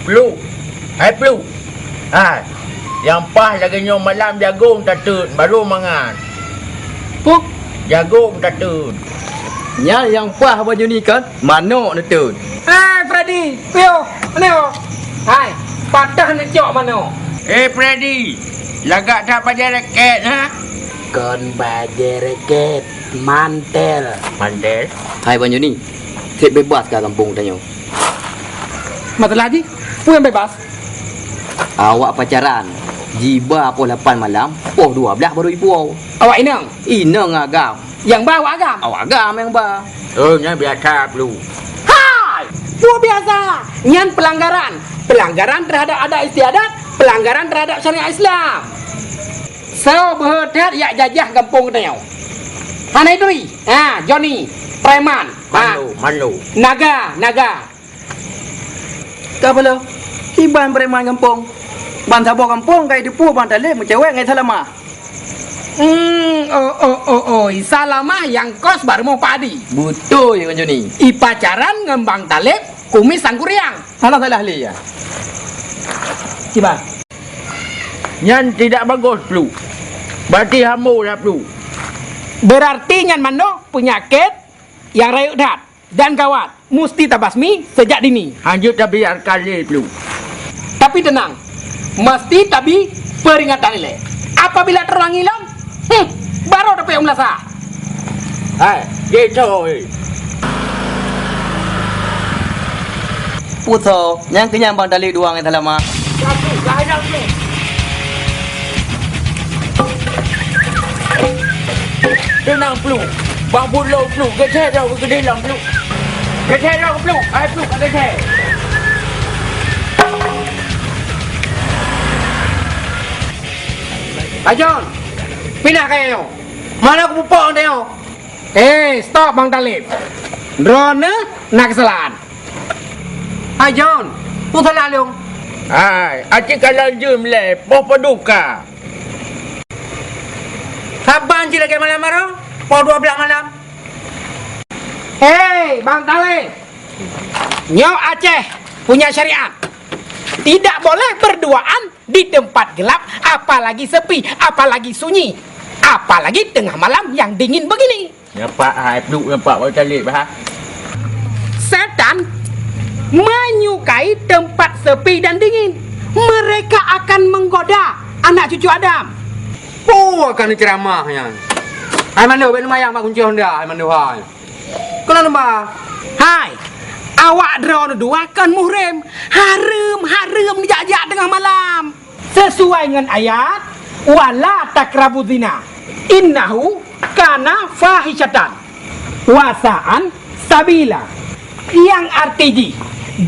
Pluek, hai Pluek. Hai, nyang paih lagèe nyoe malam jagong tateut, barô mangan. Puh, jagong tateut. Nyan nyang paih Abang Joni kan, manok neuteut. Hai, Freddy, piôh, aneuk. Hai, patah neucok manok. Eh, Freddy, lagak that bajèe raket, ha? Kon bajèe raket, mantel. Mantel? Hai, Bang Joni, seb bebas ka gampông tanyoe. Masalah jih, peue nyang bebas? Awak pacaran, jiba poh lapan malam, poh dua blah baru jipuwoe. Awak inong? Inong agam. Nyang ba awak agam? Awak agam nyang ba. Oh, nyan biasa, Pluek. Hai! Peue biasa? Nyan pelanggaran. Pelanggaran terhadap adat istiadat, pelanggaran terhadap syariat Islam. Soe beuhe that jak jajah gampông geutanyoe? Hana ituri. Ha, Joni, preman. Ha. Malu, malu. Naga, naga. Ka beuloh, kiban preman gampông. Ban saboh gampông ka jiteupeue Bang Taleb meucewek ngon Salamah. Hmm, oh, oh, oh, oh, Salamah nyang kos bak rumoh Pak Adi. Beutôi, Bang Joni. Ipacaran ngon Bang Taleb, kumis sang kuriang. Hana salah lé, ya. Kiban. Nyan tidak bagus, Pluek. Berarti hamo dah, Pluek. Berarti nyan manoe peunyakét nyang rayeuk that dan gawat, musti tabasmi seujak dini. Hanjeuet tabiarkan lé, Pluek. Tapi teunang, musti tabi peuringatan ilèe. Apabila teurangi lom, hmm, barô tapeuék meulasa. Hai, jitôi. Peue soe, nyang keu nyan Bang Taleb dua ngon Salamah. Satu, dah hadang tu. Teunang, Pluek. Bang Bulo, Pluek. Geuseuet droe keu keudeh lom, Pluek. Geuseuet droe, Pluek. Hai, Pluek, ka geuseuet. Ajon, pinah kayèe nyoe. Mana kupupok nyoe? Eh, stop, Bang Taleb. Droeneuh na keusalahan. Hai John, peue salah lôn? Hai, aci kalon jeuem lé, poh padum ka. Saban cit lagèe malam baroe, poh dua blah malam. Hei, Bang Taleb. Nyoe Aceh punya syariat. Tidak boleh berduaan di tempat gelap, apalagi sepi, apalagi sunyi, apalagi tengah malam yang dingin begini. Nyoe pat hai pluek nyoe pat baru taleb ha. Setan menyukai tempat sepi dan dingin. Mereka akan menggoda anak cucu Adam. Oh, akan ceramah nyan. Hai Mando, bèk neumayang bak kunci honda, hai Mando hai. Keunoe neuba. Hai, awak droeneuh dua kon muhrim. Hareuem, hareuem neujak-jak teungoh malam. Sesuai ngon ayat, "Wala taqrabu zina, innahu kana fahisyatan wa sa'an sabila." Nyang arti jih,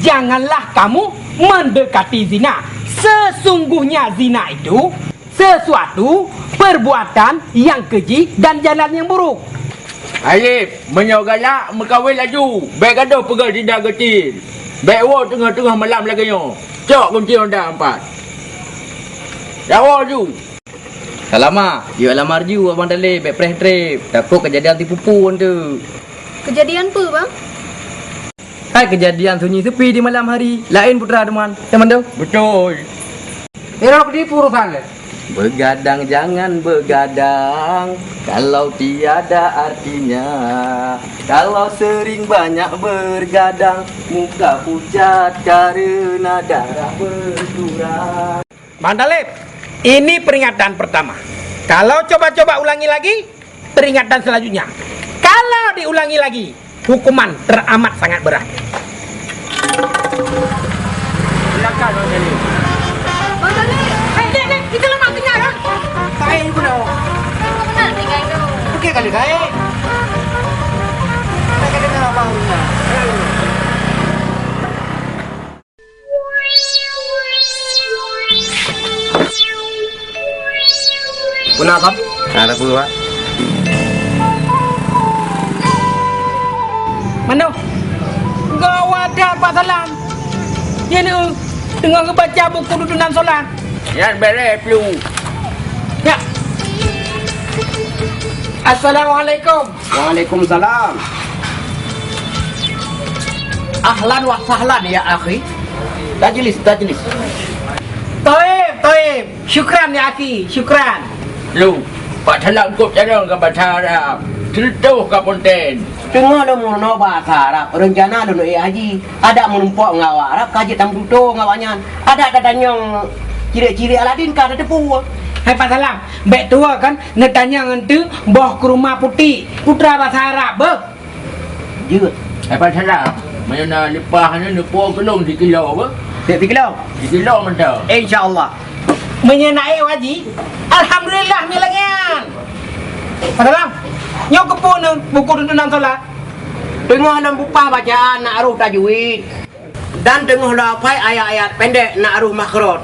janganlah kamu mendekati zina. Sesungguhnya zina itu sesuatu perbuatan yang keji dan jalan yang buruk. Alif, meunyoe galak, meukawen laju. Bèk gadôh peugah sida geutil. Bèk woe teungoh-teungoh malam lagèe nyoe. Cok kunci honda empat. Dak woe laju. Salamah, yue lamar ju Abang Taleb, bèk preh trép. Takot keujadian tipu-tipu tu. Keujadian peue, Bang? Hai keujadian sunyi sepi di malam hari, laén putra teuma. Ya, Mando? Beutôi. Eh, lôn tipu urusan lé. Begadang jangan begadang kalau tiada artinya. Kalau sering banyak bergadang, muka pucat karena darah berkurang. Bang Taleb, ini peringatan pertama. Kalau coba-coba ulangi lagi, peringatan selanjutnya. Kalau diulangi lagi, hukuman teramat sangat berat. Silakan, Bang Taleb. Bang Taleb, eh, dek, dek, kita lemah kenyang, ya? Kain pun dah. Benar, tinggal itu. Okey kali, kain. Kita kena abang. Peue na, Sob? Hana peue, Pak. Mano? Gawat that, Pak Salam. Nyan, eh, teungoh geubaca buku tuntunan solat. Nyan bèrèh, Plu. Ya. Assalamualaikum. Waalaikumsalam. Ahlan wa sahlan ya akhi. Tajlis, tajlis. Toib, toib. Syukran ya akhi, syukran. Lu, Pak Salam kop carông ka bahasa Arab. Teutoh ka konten. Teungoh lôn meurunoe bahasa Arab, reuncana lôn ék haji. Adak meurumpok ngon awak Arab ka jeuet tameututoe ngon awaknyan. Adak tatanyong cirek-cirek Aladin ka tateupeue. Hai Pak Salam, bèk tuwoe kan neutanyong ngon teuk boh kurma putéh, putra basa Arab beuh. Jeuet. Hai Pak Salam, meunyoe na leupah nyoe neupo keu lôn sikilo beuh. Sek sikilo? Sikilo mantong. Insya Allah. Meunyoe na ék haji, alhamdulillah meulangan. Pak Salam, nyoe keupeue nyoe buku tuntunan solat? Teungoh lôn bupah bacaan na arôh tajwid. Dan teungoh lôn hafai ayat-ayat pendek na arôh makhraj.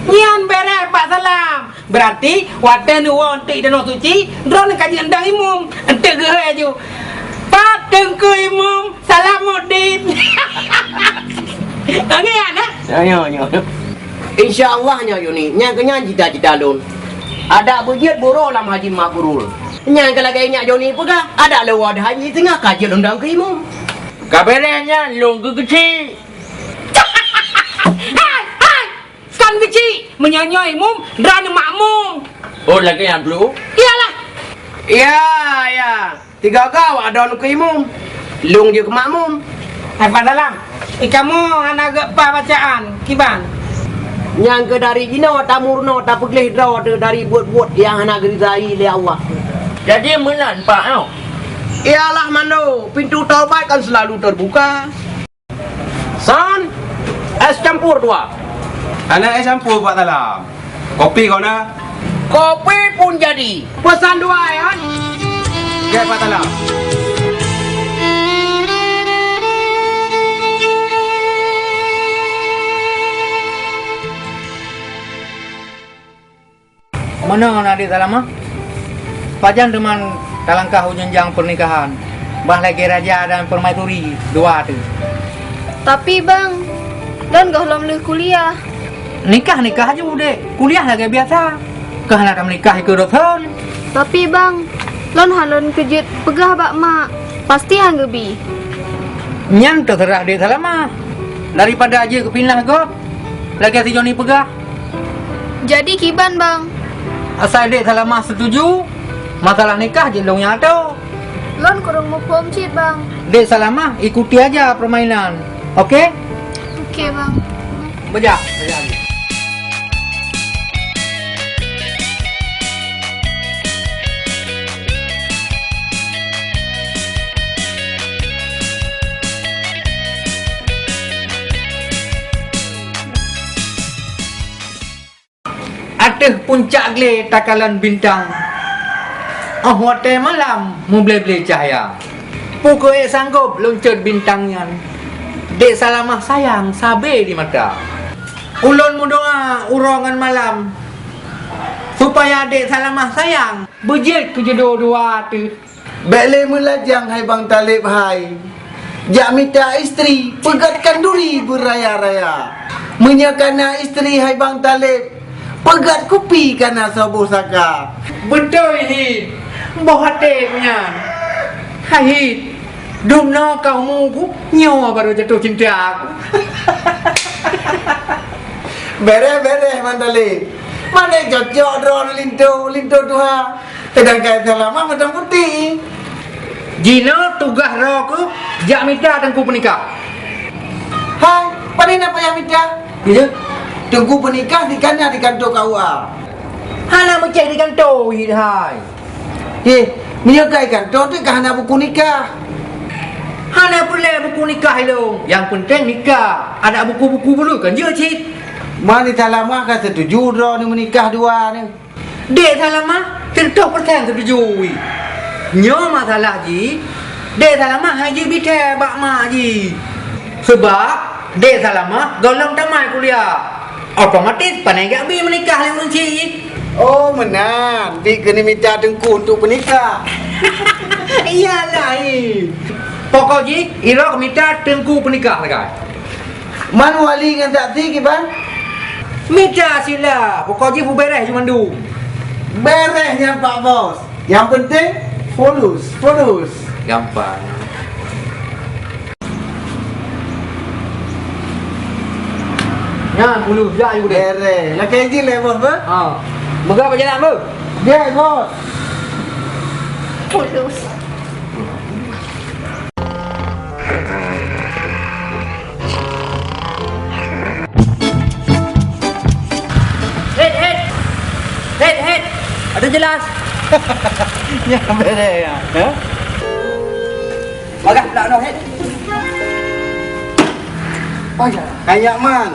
Nyan bèrèh Pak Salam. Beurati watèe neuwoe eunteuk Danau Suci, droeneuh ka jeuet dong imum. Eunteuk geuhôi aju, "Pat Teungku Imum Salamuddin." Ngieng, eh? Nyoe, nyoe, nyoe. Insya Allah nyoe Joni, nyan keuh nyan cita-cita lôn. Adak beujeuet buroe lam haji mabrur. Nyan keuh lagèe nyak Joni peugah, adak lewat haji teungoh ka jeuet lôn dong keu imum. Ka bèrèh nyan lôn geukeuchik. Hai, hai! Kon keuchik, meunyoe nyoe imum, droeneuh makmum. Oh, lagèe nyan, Plu? Iyalah. Ya, ya. Tiga-tiga awak droeneuh keu imum. Lôn jeuet keu makmum. Hai Pak Salam, i kamoe hana geupa bacaan, kiban? Nyan keuh dari jinoe tameurunoe tapeugleh droe teuh dari buet-buet nyang hana geuridai lé Allah. Jadi meunan, Pak, nyoe? Iyalah, Mando, pintu taubat kan selalu terbuka. San, es campur dua. Hana es campur, Pak Salam. Kopi kon na? Kopi pun jadi. Pesan dua, ya. Oke, Pak Salam. Meunoe ngon Adék Salamah, pajan teuma talangkah u jeunjang pernikahan, bah lagèe raja dan permaisuri dua teuh. Tapi, Bang, lôn gohlom lheueh kuliah. Nikah-nikah aju, Dek. Kuliah lagèe biasa. Keu hana tameunikah ikeue dosen. Tapi, Bang, lôn han lôn keujeuet peugah bak mak. Pasti han geubi. Nyan teuseurah Dek Salamah. Daripada jeuet keu pinah gob, lagèe si Joni peugah. Jadi kiban, Bang? Asai Dek Salamah setuju, masalah nikah jeuet lôn nyang atô. Lôn kureueng muphom cit, Bang. Dek Salamah ikuti aja permainan, oke? Oke, Bang. Bejak, bejak. Ateueh puncak glé takalon bintang, 'oh watèe malam muble-ble cahya. Peu kheueh sanggôp lôn cot bintang nyan? Dek Salamah sayang sabe di mata. Ulôn meudoa uroe ngon malam, supaya Dek Salamah sayang beujeuet keu judo dua teuh. Bèk lé meulajang hai Bang Taleb hai. Jak mita istri, peugöt khanduri beuraya-raya. Meunyoe kana istri hai Bang Taleb, peugöt kupi kana soe boh saka. Beutôi Hit, boh até nyan. Hai Hit, dumnoe ka umu ku, nyoe baru jatuh cinta ku. Beréh-beréh Bang Taleb. Mandé cocok droeneuh linto, linto tuha. Seudangkan Salamah mantong putéh. Jinoe tugaih droe keuh jak mita teungku peunikah. Hai, pane na payah mita? Iya. Teungku peunikah dikana di kantô K U A. Hana meucéh di kantô, Hit hai. Eh, meunyoe ka di kantô teuk ka hana buku nikah. Hana peureulèe buku nikah ilông. Nyang peunteng nikah. Adak buku-buku buleuen kan jeuet cit. Man Salamah ka seutuju droeneuh meunikah dua nyoe. Dek Salamah siratoh persen seutuju. Nyoe masalah jih, Dek Salamah hai jibitèe bak mak jih. Sabab Dek Salamah gohlom tamat kuliah, otomatis pane jak bi meunikah lé ureueng chik jih. Oh meunan, bi keuneuk mita teungku untuk peunikah. Iyalah, ih. Pokok jih, Iro mita teungku peunikah sagai. Man wali ngon saksi kiban? Mita sila, pokok jih beuberéh jih mandum. Beréh nyan Pak Bos. Nyang peunteng fulus, fulus. Gampang. Nyan fulus jak ju deh. Beréh. Lakèe izin lé Bos bah? Ha. Meuga bak jalan bah? Jai Bos. Fulus. Hit, hit. Hit, hit. Adoe jeulaih. Nyan beréh nyan. Ha? Bagah pula noh, hit. Oh ya. Hai Nyak Man,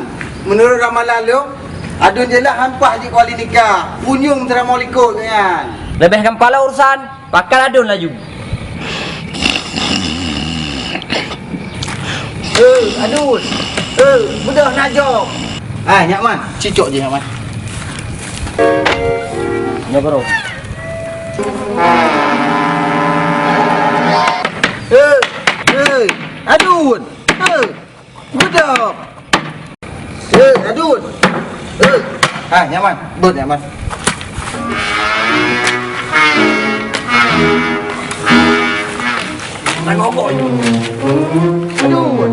meunurot ramalan lôn, Adun jeulaih han paih jikuali nikah. Punyueng seuramoe likot nyan. Leubeh gampang lom urusan. Pakat Adun laju. Eh, Adun. Eh, beudôh na jok. Ah, Nyak Man, cicok jih Nyak Man. Nyoe baroe. Eh, eh, Adun. Eh. Beudôh. Eh, Adun. Eh. Ha, Nyak Man. Beuet, Nyak Man. Adun.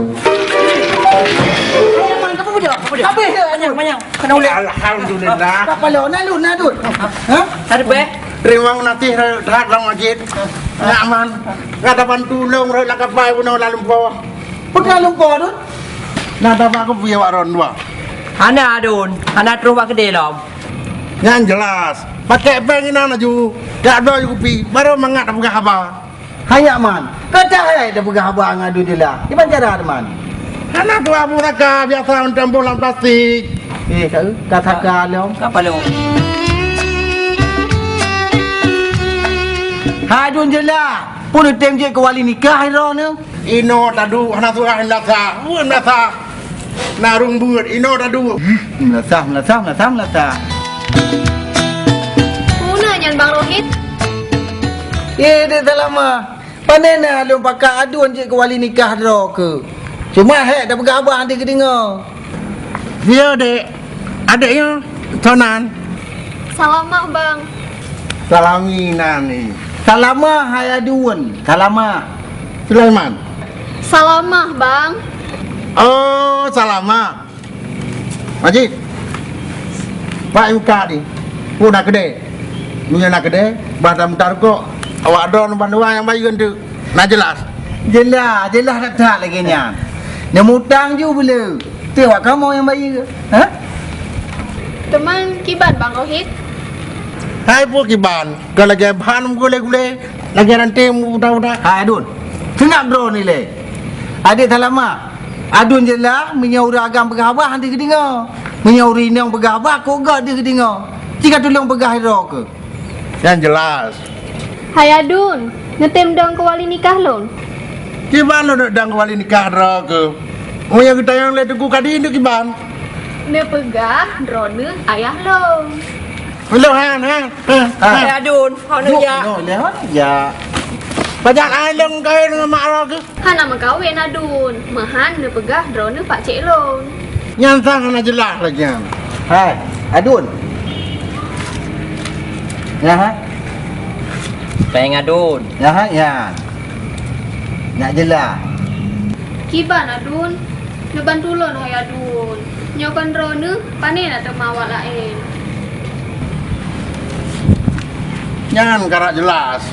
Nyak Man, kamu beudôh? Kamu beudôh? Habéh dah. Manyang, manyang. Kena ulèe. Alhamdulillah. Apa lo? Na Adun, na Adun. Ha? Ada beh? Terima kasih that Bang Majid. Nyak Man. Ka tabantu lôn rot lam kapai bunoe lam lumpoe. Peue ka lumpoe, Dun? Na tabak kupi awak droen dua. Hana, Dun. Hana troh bak keudè lom. Nyan jeulaih. Pakèk péng inan laju. Jak bloe kupi. Baru mangat tapeugah haba. Hai Nyak Man. Ka that hai tapeugah haba ngon Adun jeulaih. Kiban cara, Man? Hana kuabu saka, biasa meutamboh lam plastik. Eh, ka, ka saka lom. Ka palong. Hai Adun jeulaih. Peue neutem jeuet keu wali nikah droeneuh? Inoe taduek hana surah meunasah. Weueh meunasah. Na rhueng beuet, inoe taduek. Meunasah, meunasah, meunasah, meunasah. Peue na nyan Bang Rohit? Ye, Dek Salamah. Pane na lôn pakat Adun jeuet keu wali nikah droe keuh. Cuma hék tapeugah haba han teudeungoe. Sia, Dek. Adek nyoe, soe nan? Salamah, Bang. Salami nan ni. Salamah hai Adun. Salamah. Sulaiman. Salamah, Bang. Oh, Salamah. Majid. Pak buka ni. Pun nak kedai. Dunia nak kedai, bah dah mutar kok. Awak droen bandua nyang bayeue tu. Na jeulaih? Jeulaih, jeulaih that-that lagèe nyan. Nyang mutang ju beu le. Teuh awak kamoe nyang bayeue. Ha? Teuma kiban Bang Rohit? Hai peue kiban, ka lagèe ban meugulé-gulé, lagèe ranté meubuta-buta. Hai Adun. Seunab droeneuh ilèe. Adek Salamah. Adun jeulaih, meunyoe ureueng agam peugah haba han teudeungoe. Meunyoe ureueng inong peugah haba, kok göt teudeungoe. Ci ka tulông peugah droe keuh. Nyan jeulaih. Hai Adun, neutem dong keu wali nikah lôn? Kiban lôn dong keu wali nikah droe keuh? Meunyoe geutanyong lé Teungku Kadi, nyoe kiban? Neupeugah droeneuh ayah lôn. Lôn han, han, han, han. Hai Adun, hok neujak. Lôn, lôn, ya. Pajan ai lôn kawin ngon mak droe keuh? Hana meukawen Adun, meuhan neupeugah droeneuh pakcek lôn. Nyan sang hana jeulaih lagèe nyan. Hai, Adun. Nyan, ha? Péng Adun. Nyan, ha, nyan. Nyak jeulaih. Kiban Adun, neubantu lôn hai Adun. Nyoe kon droeneuh, pane na teuma awak laén. Nyan karap jeulaih.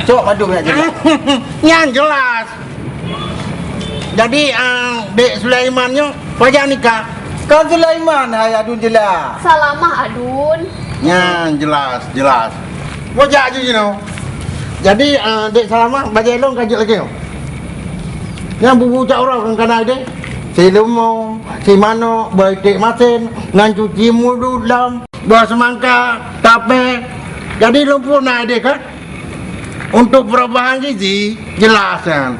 Cok padum nyak jeulaih. Nyan jeulaih. Jadi, ah, Dek Sulaiman nyoe pajan nikah? Kon Sulaiman, hai Adun jeulaih. Salamah Adun. Nyan jeulaih, jeulaih. Bojak ju jinoe. Jadi, ah, Dek Salamah, bajèe lôn ka jeuet lagèe nyoe. Nyan bubu cak uroe kan kana deh. Silumo, simanok, boh iték masén, ngon cuci mulut lom, boh seumangka, tapé. Jadi lôn pun na idéh kan? Untuk perubahan gizi, jeulaih nyan.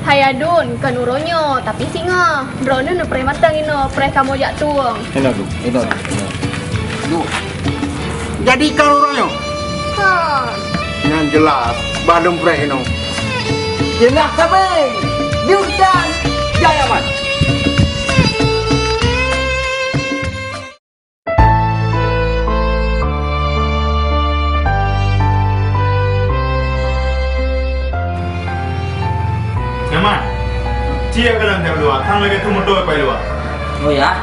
Hai Adun, kon uroe nyoe, tapi singoh. Droeneuh neupreh mantong inoe, preh kamoe jak tueng. Inoe, Dun. Inoe, Dun. Inoe. Dun. Jadi kon uroe nyoe? Ha. Nyan jeulaih, bah lôn preh inoe. Jeulaih sabe. Yuk dan Jayaman. Nyaman. Cia ka dalam luwa, sang lagèe tu moto pai luwa. Oh ya.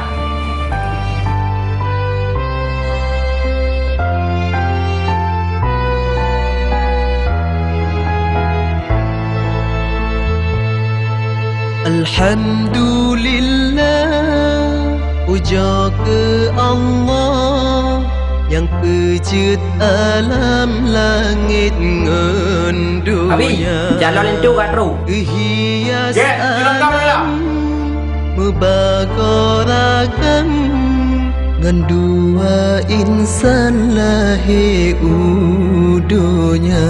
Alhamdulillah, pujoe keu Allah nyang peujeuet alam langét ngon donya. Abi, jalan linto ka trok. Geuhias alam meubagoe ragam ngon dua insan lahé u donya.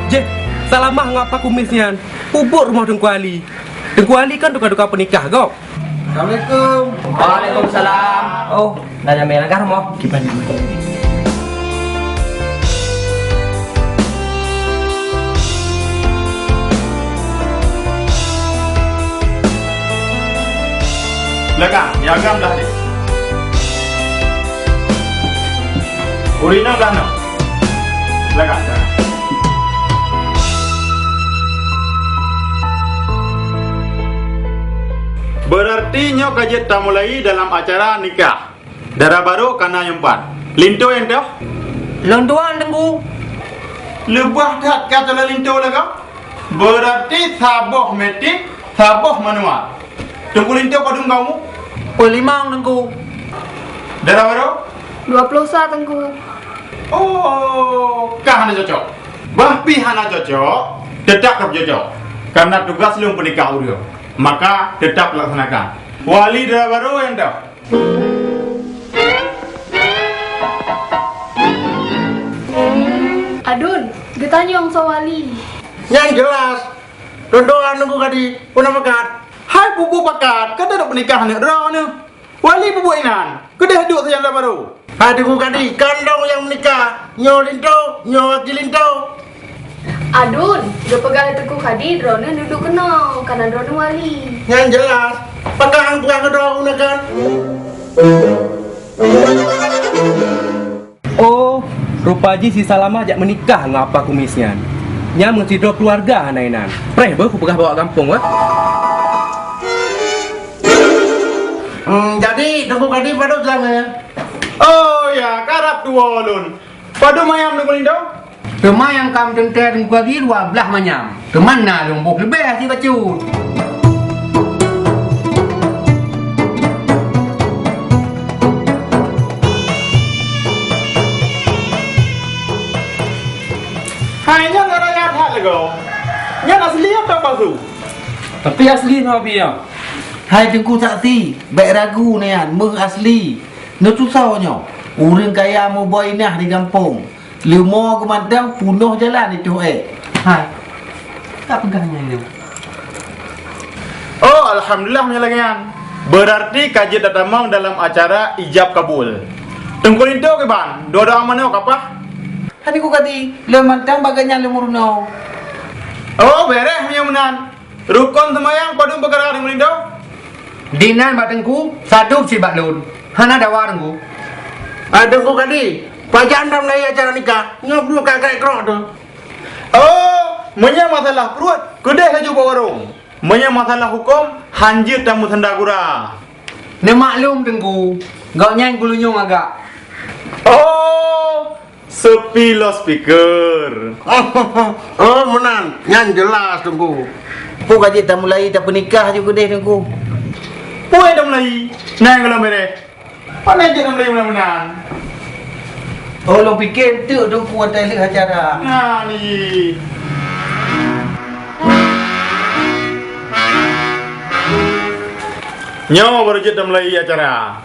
Jeh, Salamah ngon Apa Kumis nyan peubuet rumoh Teungku Ali. Teungku Ali kan duka-duka peunikah gob. Assalamualaikum. Waalaikumsalam. Oh, na jamé langkah rumoh. Kiban. Leuka, nyang agam dah deh. Ureueng inong dah na. Leuka, leuka. Beurarti nyoe ka jeuet tamulai dalam acara nikah. Dara barô ka na nyang pat. Linto nyang toh? Lôn tuan, Teungku. Leubeh that ka teulah linto lagèe? Beurarti saboh metik, saboh manual. Teungku linto padum ka umu? Peulimong, Teungku. Dara barô? Dua ploh sa, Teungku. Oh, ka hana cocok. Bah pih hana cocok, teutap ka cocok. Karena tugas lôn peunikah ureueng, maka teutap laksanakan. Wali dara barô nyang toh? Adun, geutanyong soe wali. Nyan jeulaih. Tontoan Teungku Kadi, peue na pakat? Hai pubuet pakat, ka teuduek peunikah aneuk droeneuh. Wali pubuet inan, keudeh duek sajan dara barô. Hai Teungku Kadi, kandong nyang meunikah, nyoe linto, nyoe aki linto. Adun, geupeugah lé Teungku Kadi droeneuh duek keunoe, kana droeneuh wali. Nyan jeulaih, pakon hana peugah keu droe geuh kan? Oh, rupa jih si Salamah jak meunikah ngon Apa Kumis nyan. Nyan meusidroe keuluwarga hana inan. Preh beuh kupeugah bak gampông, wah. Hmm, jadi, Teungku Kadi padub lagèe? Oh ya, karab tuwoe lôn. Padub manyam Teungku Lintô? Teuma nyang ka meuteuntèe Teungku Kadi dua blaih manyam. Teuma na lôn boh leubeh asie bacut. Hai nyan raya that lagoe. Nyan asli atawa palsu? Tapi asli nyoe, Abi, ya. Hai Teungku Saksi, bèk ragu nyan, meuh asli. Neutusoe nyoe, ureueng kaya meuboh inah di gampông. Leumo geumantong peunoh jalan itôh èk. Hai, ka peugah nyan nyoe. Oh, alhamdulillah meunyo lagèe nyan. Beurarti ka jeuet tatamong dalam acara ijab kabul. Teungku Linto kiban, doa-doa manoe ka paih? Hana ku kati, lôn mantong bak gobnyan lôn meurunoe. Oh, bèrèh meunyo meunan. Rukon seumayang padum peukara Teungku Linto? Dinan bak Teungku, sadub cit bak lôn. Hana dawa Teungku. Ah, Teungku Kadi, pajan tameulai acara nikah? Nyoe pruet ka krèk-krok teuh. Oh, meunyo masalah pruet, keudeh laju bak warong. Meunyo masalah huköm, hanjeuet tameusanda gura. Neumaklum Teungku, gobnyan geulinyueng agak. Oh, sepi loudspeaker. Oh, meunan, nyan jeulaih Teungku. Peue ka jeuet tameulai tapeunikah aju keudeh Teungku? Peue nyang tameulai? Na nyang gohlom bèrèh. Pane jeuet tameulai meunan-meunan? Oh, lôn pike enteuk Teungku watèe lheueh acara. Na ni. Nyoe baru jeuet tameulai acara.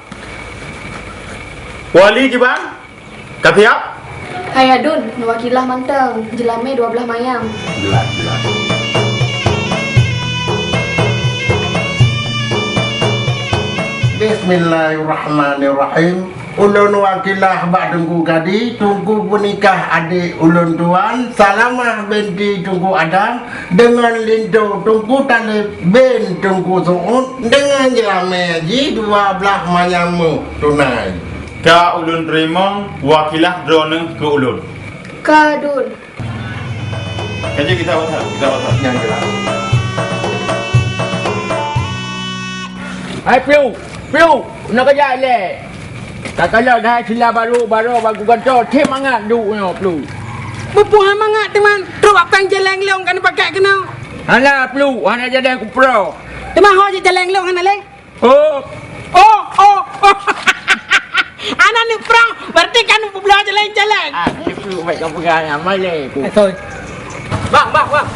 Wali kiban? Ka siap? Hai Adun, neuwakilah mantong, jeulamé dua blaih mayam. Bismillahirrahmanirrahim. Ulôn wakilah bak Teungku Kadi, Teungku peunikah adék ulôn tuan, Salamah binti Teungku Adam, deungon linto Teungku Taleb bin Teungku Su'ud, deungon jeulamé jih dua blaih manyam meuh tunai. Ka ulôn teurimong, wakilah droeneuh keu ulôn. Ka, Dun. Ka jeuet gisa WhatsApp, gisa WhatsApp. Nyang jeulaih. Hai, Plu! Plu! Na kajak ilèe! Takalon hai sila barô, barô bak geugantoe, tem mangat duek nyoe, Plu! Peue-peue han mangat teuma, trok bak péng jalèng lôn ka neupakék keunoe. Hana, Plu, hana jalèng kuproh. Teuma ho jih jalèng lôn hana lé. Oh. Oh, oh, oh. Hana neuprang, berarti kan peubloe jalèng-jalèng. Ah, itu baik kau pegang, ah, malèe ku. Eh, sorry. Bang, bang, bang.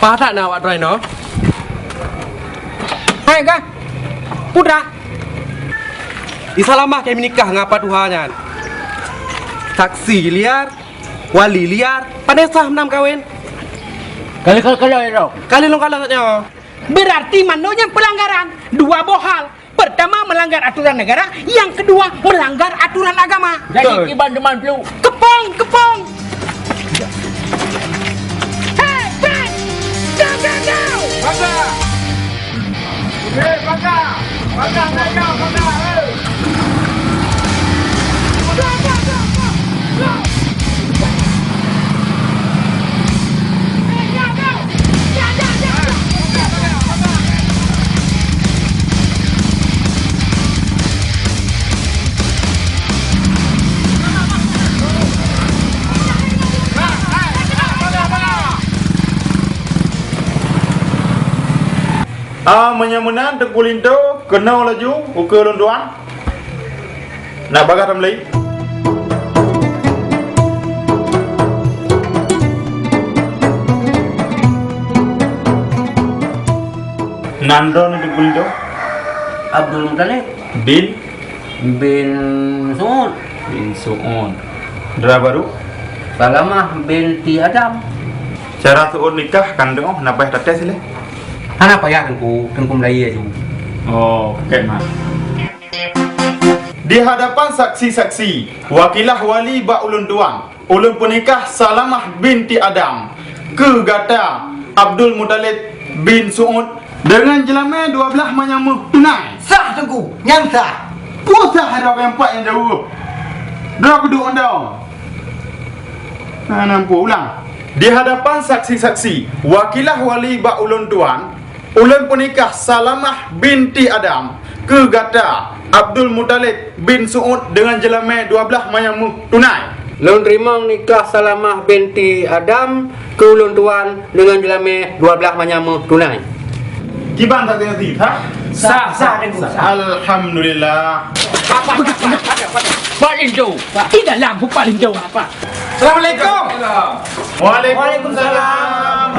Pakat na awak droeneuh? Hai, Kak. Putra. Di Salamah kami nikah ngon Apa Tuha nyan. Saksi liar, wali liar, pane sah meunan kawen. Kali, kali, kali, kali. Kali lôn kalon nyoe. Berarti manoe nyan pelanggaran dua boh hal. Pertama, melanggar aturan negara, yang kedua, melanggar aturan agama. Jadi, betul. Kiban teuma, Plu. Kepong, kepong. Hei, Peng! Go, go, go! Paga! Hei, paga! Paga, paga, paga, hei! Go, go, go, go! Go! Hei, go, go! Ah, meunyoe meunan, Teungku Linto, keunoe laju ukeue lôn tuan. Nak bagah tameulai. Nan droeneuh Teungku Linto? Abdul Muthalib. Bin? Bin Su'ud. Bin Su'ud. Dara barô? Salamah binti Adam. Cara Su'ud nikah kan teuh, na payah tates lé? Hana payah, Teungku. Teungku meulai aju. Oh, oke, Mak. Di hadapan saksi-saksi, wakilah wali bak ulôn tuan, ulôn peunikah Salamah binti Adam keu gata Abdul Muthalib bin Su'ud deungon jeulamé dua blaih manyam meuh tunai. Sah, Teungku, nyan sah. Peue sah, ada ureueng empat nyang jaweueb. Droe keuduek mandum. Nah, nampu ulang. Di hadapan saksi-saksi, wakilah wali bak ulôn tuan, ulôn peunikah Salamah binti Adam keu gata Abdul Muthalib bin Su'ud deungon jeulamé dua blaih manyam meuh tunai. Lôn teurimong nikah Salamah binti Adam keu ulôn tuan deungon jeulamé dua blaih manyam meuh tunai. Kiban saksi-saksi, sah? Sah, sah, Teungku, sah. Alhamdulillah. Pak, Pak, Pak, Pak, Pak, Pak Linto. Pak. Di dalam, Pak Linto. Pak. Assalamualaikum. Waalaikumsalam.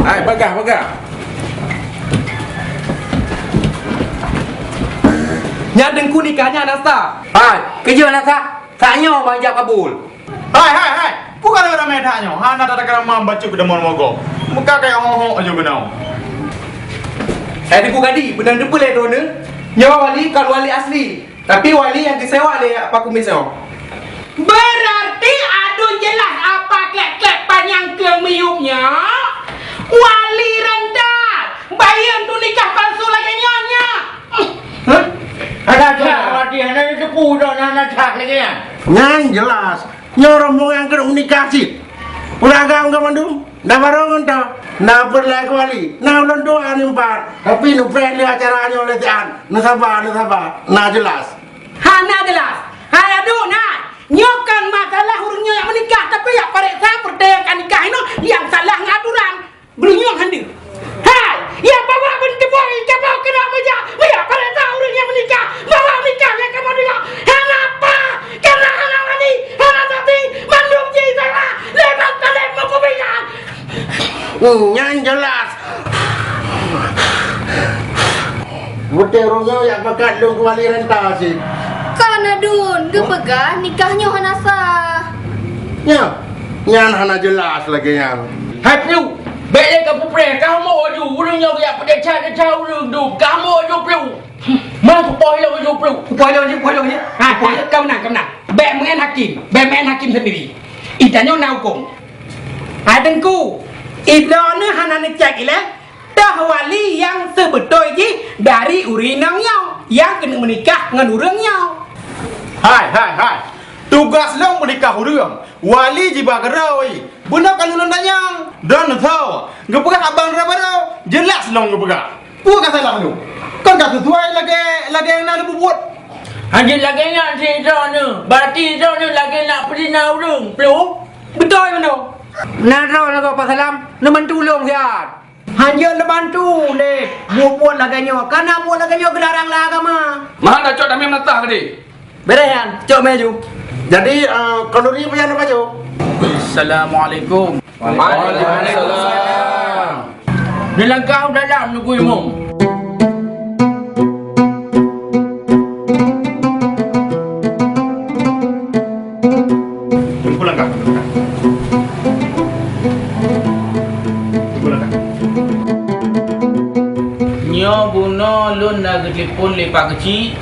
Hai, peugah, peugah. Nyan Teungku nikah nyan na sah. Hai, keujeuet na sah. Tanyoe ban ijab kabul. Hai, hai, hai. Peue ka ramé that nyoe? Hana tatakrama bacut keu deungon mogo. Muka kaya ho-ho aja beunong. Eh, Teungku Kadi, beunang teupeue lé droeneuh? Nyoe wali kon wali asli, tapi wali nyang geusewa lé Pak Kumis nyoe. Berarti aduen jeulaih apa klek-klek panyang keu miyueb nyoe? Wali renta, bayeue tu nikah palsu lagèe nyoe nyoe. Hah? Hana that, hana teupeue dah, hana that lagèe nyan. Nyan jeulaih. Nyoe rombongan keuneuk meunikah cit. Ureueng agam ka mandum, na barô ngon ta. Na peureulèe keuwali, na ulôn tuan nyoe pat. Tapi neupreh lé acara nyoe lé siat. Neusaba, neusaba. Na jeulaih. Hana jeulaih. Hai aduen na. Nyoe kon masalah ureueng nyoe nyang meunikah, tapi jak pareksa peureuté nyang ka nikah inoe nyang salah ngon aturan. Beurunyueng hana. Hai, ya bawa beunteuboh, ya bawa keunoe meujak, meujak pareksa ureueng nyang meunikah, bawa nikah nyang kamoe deungoe. Hana apa, karena hana wali, hana saksi, mandum jih salah, lé bak saleb meukeubingan. Hmm, nyan jeulaih. Beutôi ureueng nyoe jak pakat lôn keu wali renta cit. Kon aduen, geupeugah nikah nyoe hana sah. Nyan, nyan hana jeulaih lagèe nyan. Hai piu, bèk lé ka peupreh, kamoe aju ureueng nyoe jak peudesya-desya ureueng dum, kamoe aju piu. Man kupoh ilôn aju piu. Kupoh ilôn jih, kupoh ilôn jih. Ha, kupoh ilôn. Ka meunan, ka meunan. Bèk meu'en hakim, bèk meu'en hakim sendiri. Di tanyoe na hukôm. Hai Teungku, droeneuh hana neucèk ilèe, toh wali nyang seubeutôi jih dari ureueng inong nyoe nyang keuneuk meunikah ngon ureueng nyoe. Hai, hai, hai. Tugaih lôn meunikah ureueng, wali jiba keudroe. Beuna ka lôn tanyong, droeneuh soe? Geupeugah abang droe baroe, jeulaih lôn geupeugah. Peue ka salah lôn? Kon ka sisuai lagèe, lagèe nyang na lôn peubuet. Hanjeuet lagèe nyan cit droeneuh, berarti droeneuh lagèe na peuzina ureueng, Piu? Beutôi meunoe. Na droeneuh gob Pak Salam, neubantu lôn siat. Hanjeuet neubantu lé buet-buet lagèe nyoe, kareuna buet lagèe nyoe geularang lé agama. Meuhan tacok tamé meunasah tadi. Bèrèh nyan, cok mé aju. Jadi, eh, khanuri payah neupajoh. Assalamualaikum. Waalaikumsalam. Neulangkah u dalam, Teungku Imum. Teungku langkah. Teungku langkah. Nyoe bunoe lôn na geutelepon lé Pak Keuchik.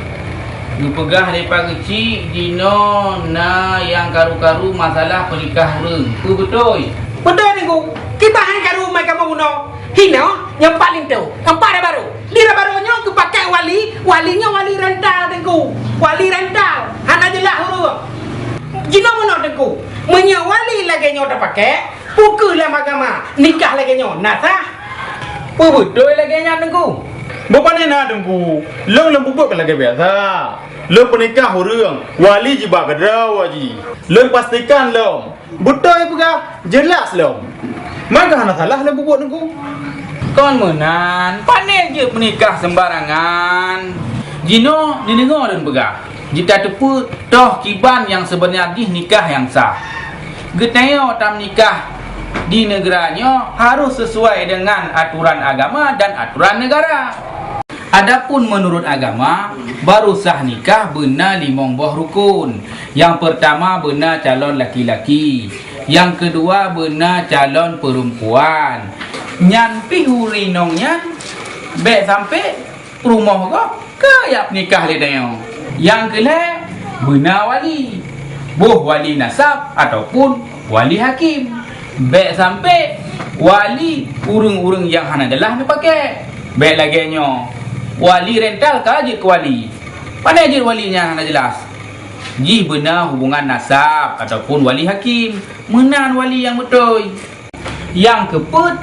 Geupeugah lé Pak Keuchik, jinoe na nyang karu-karu masalah peunikah ureueng. Peue beutôi? Beutôi, Teungku. Kiban han karu mai kamoe bunoe. Hinoe, nyang pat linto, nyang pat rabaru. Di rabaru nyoe geupakék wali, wali nyoe wali rental, Teungku. Wali rental, hana jeulaih ureueng. Jinoe bunoe, Teungku. Meunyoe wali lagèe nyoe tapakék, peu kheueh lam agama nikah lagèe nyoe na sah? Peue beutôi lagèe nyan, Teungku? Bak pane na, Teungku. Lôn, lôn peubuet ka lagèe biasa. Lôn peunikah ureueng, wali jiba keudroe jih. Lôn pastikan lom. Beutôi peugah, jeulaih lom. Man ka hana salah lôn peubuet, Teungku? Kon meunan, pane jeuet peunikah seumbarangan. Jinoe neudeungoe lôn peugah. Jeuet tateupeue toh kiban nyang seubeuna jih nikah nyang sah. Geutanyoe tameunikah di neugara nyoe harôh sisuai deungon aturan agama dan aturan neugara. Adapun meunurot agama, barô sah nikah beuna limong boh rukon. Nyang peurtama beuna calon laki-laki, nyang keudua beuna calon peurempuan. Nyan pih ureueng inong nyan bèk sampé rumoh gob ka jak peunikah lé tanyoe. Nyang keulhèe beuna wali, boh wali nasab ataupun wali hakim. Bèk sampé wali ureueng-ureueng nyang hana jeulaih neupakék. Bèk lagèe nyoe, wali rental ka jeuet keu wali. Pane jeuet wali nyang hana jeulaih? Jih beuna hubungan nasab ataupun wali hakim. Meunan wali nyang beutôi. Nyang keupeuet,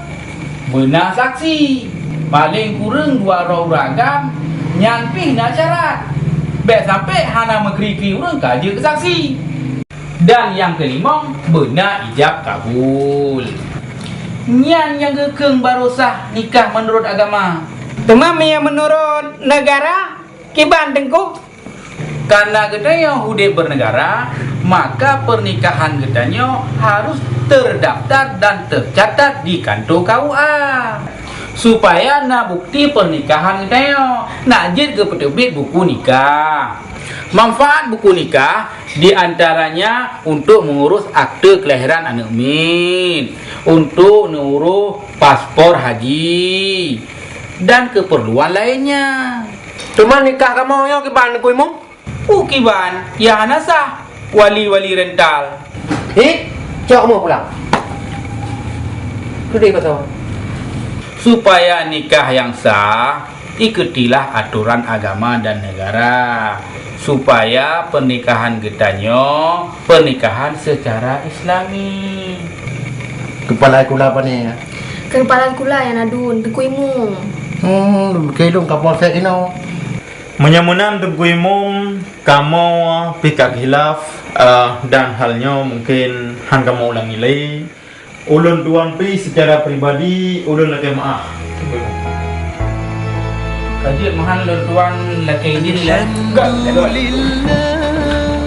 beuna saksi. Paleng kureueng dua droe ureueng agam, nyan pih na syarat. Bèk sampé hana meukeuri-keuri ureueng ka jeuet keu saksi. Dan nyang keulimong, beuna ijab kabul. Nyan nyang geukheun barô sah nikah meunurot agama. Teuma meunyoe meunurot neugara, kiban, Teungku? Kareuna geutanyoe udeb beuneugara, Maka pernikahan geutanyoe harus terdaftar dan tercatat di kantor K U A. Supaya na bukti pernikahan geutanyoe, nak jeuet geupeuteubiet buku nikah. Manfaat buku nikah di antaranya untuk mengurus akte kelahiran aneuk miet, untuk neuroh paspor haji, dan keperluan lainnya. Teuma nikah kamoe nyoe kiban Teungku Imum? Ukiban, ya hana sah, wali-wali rental. Hei, cok kamoe pulang. Keudeh kosong. Supaya nikah yang sah, ikutilah aturan agama dan negara. Supaya pernikahan geutanyoe pernikahan secara Islami. Kepala kula pane ya? Kepala kula ya nadun, Teungku Imum. Hmm, keudong kapol sek ino. Meunyoe meunan Teungku Imum, kamoe pih ka khilaf, eh, dan hal nyoe mungken han kamoe ulangi lé. Ulôn tuan pih secara pribadi ulôn lakée meu'ah. Ka jeuet meuhan lôn tuan lakée idin lé. Alhamdulillah,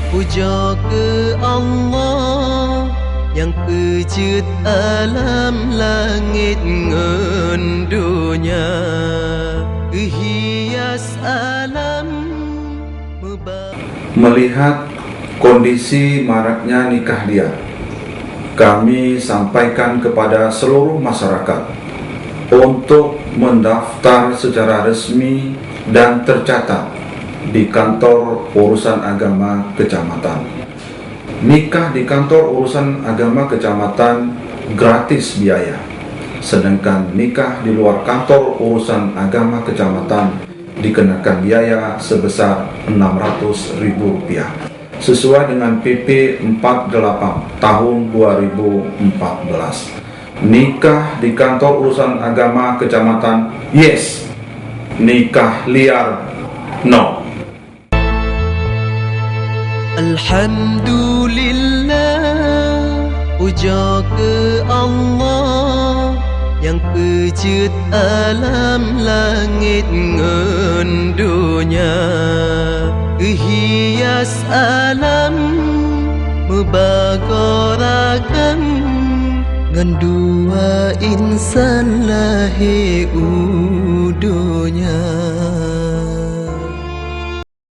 pujoe keu Allah nyang peujeuet alam langét ngon donya, geuhias alam meuba- Melihat kondisi maraknya nikah liar, kami sampaikan kepada seluruh masyarakat untuk mendaftar secara resmi dan tercatat di Kantor Urusan Agama Kecamatan. Nikah di Kantor Urusan Agama Kecamatan gratis biaya, sedangkan nikah di luar Kantor Urusan Agama Kecamatan dikenakan biaya sebesar enam ratus ribu rupiah, sesuai dengan P P empat delapan tahun dua ribu empat belas. Nikah di Kantor Urusan Agama Kecamatan, yes. Nikah liar, no. Alhamdulillah, pujoe keu Allah nyang peujeuet alam langét ngon donya, geuhias alam meubagoe ragam ngon dua insan lahé u donya.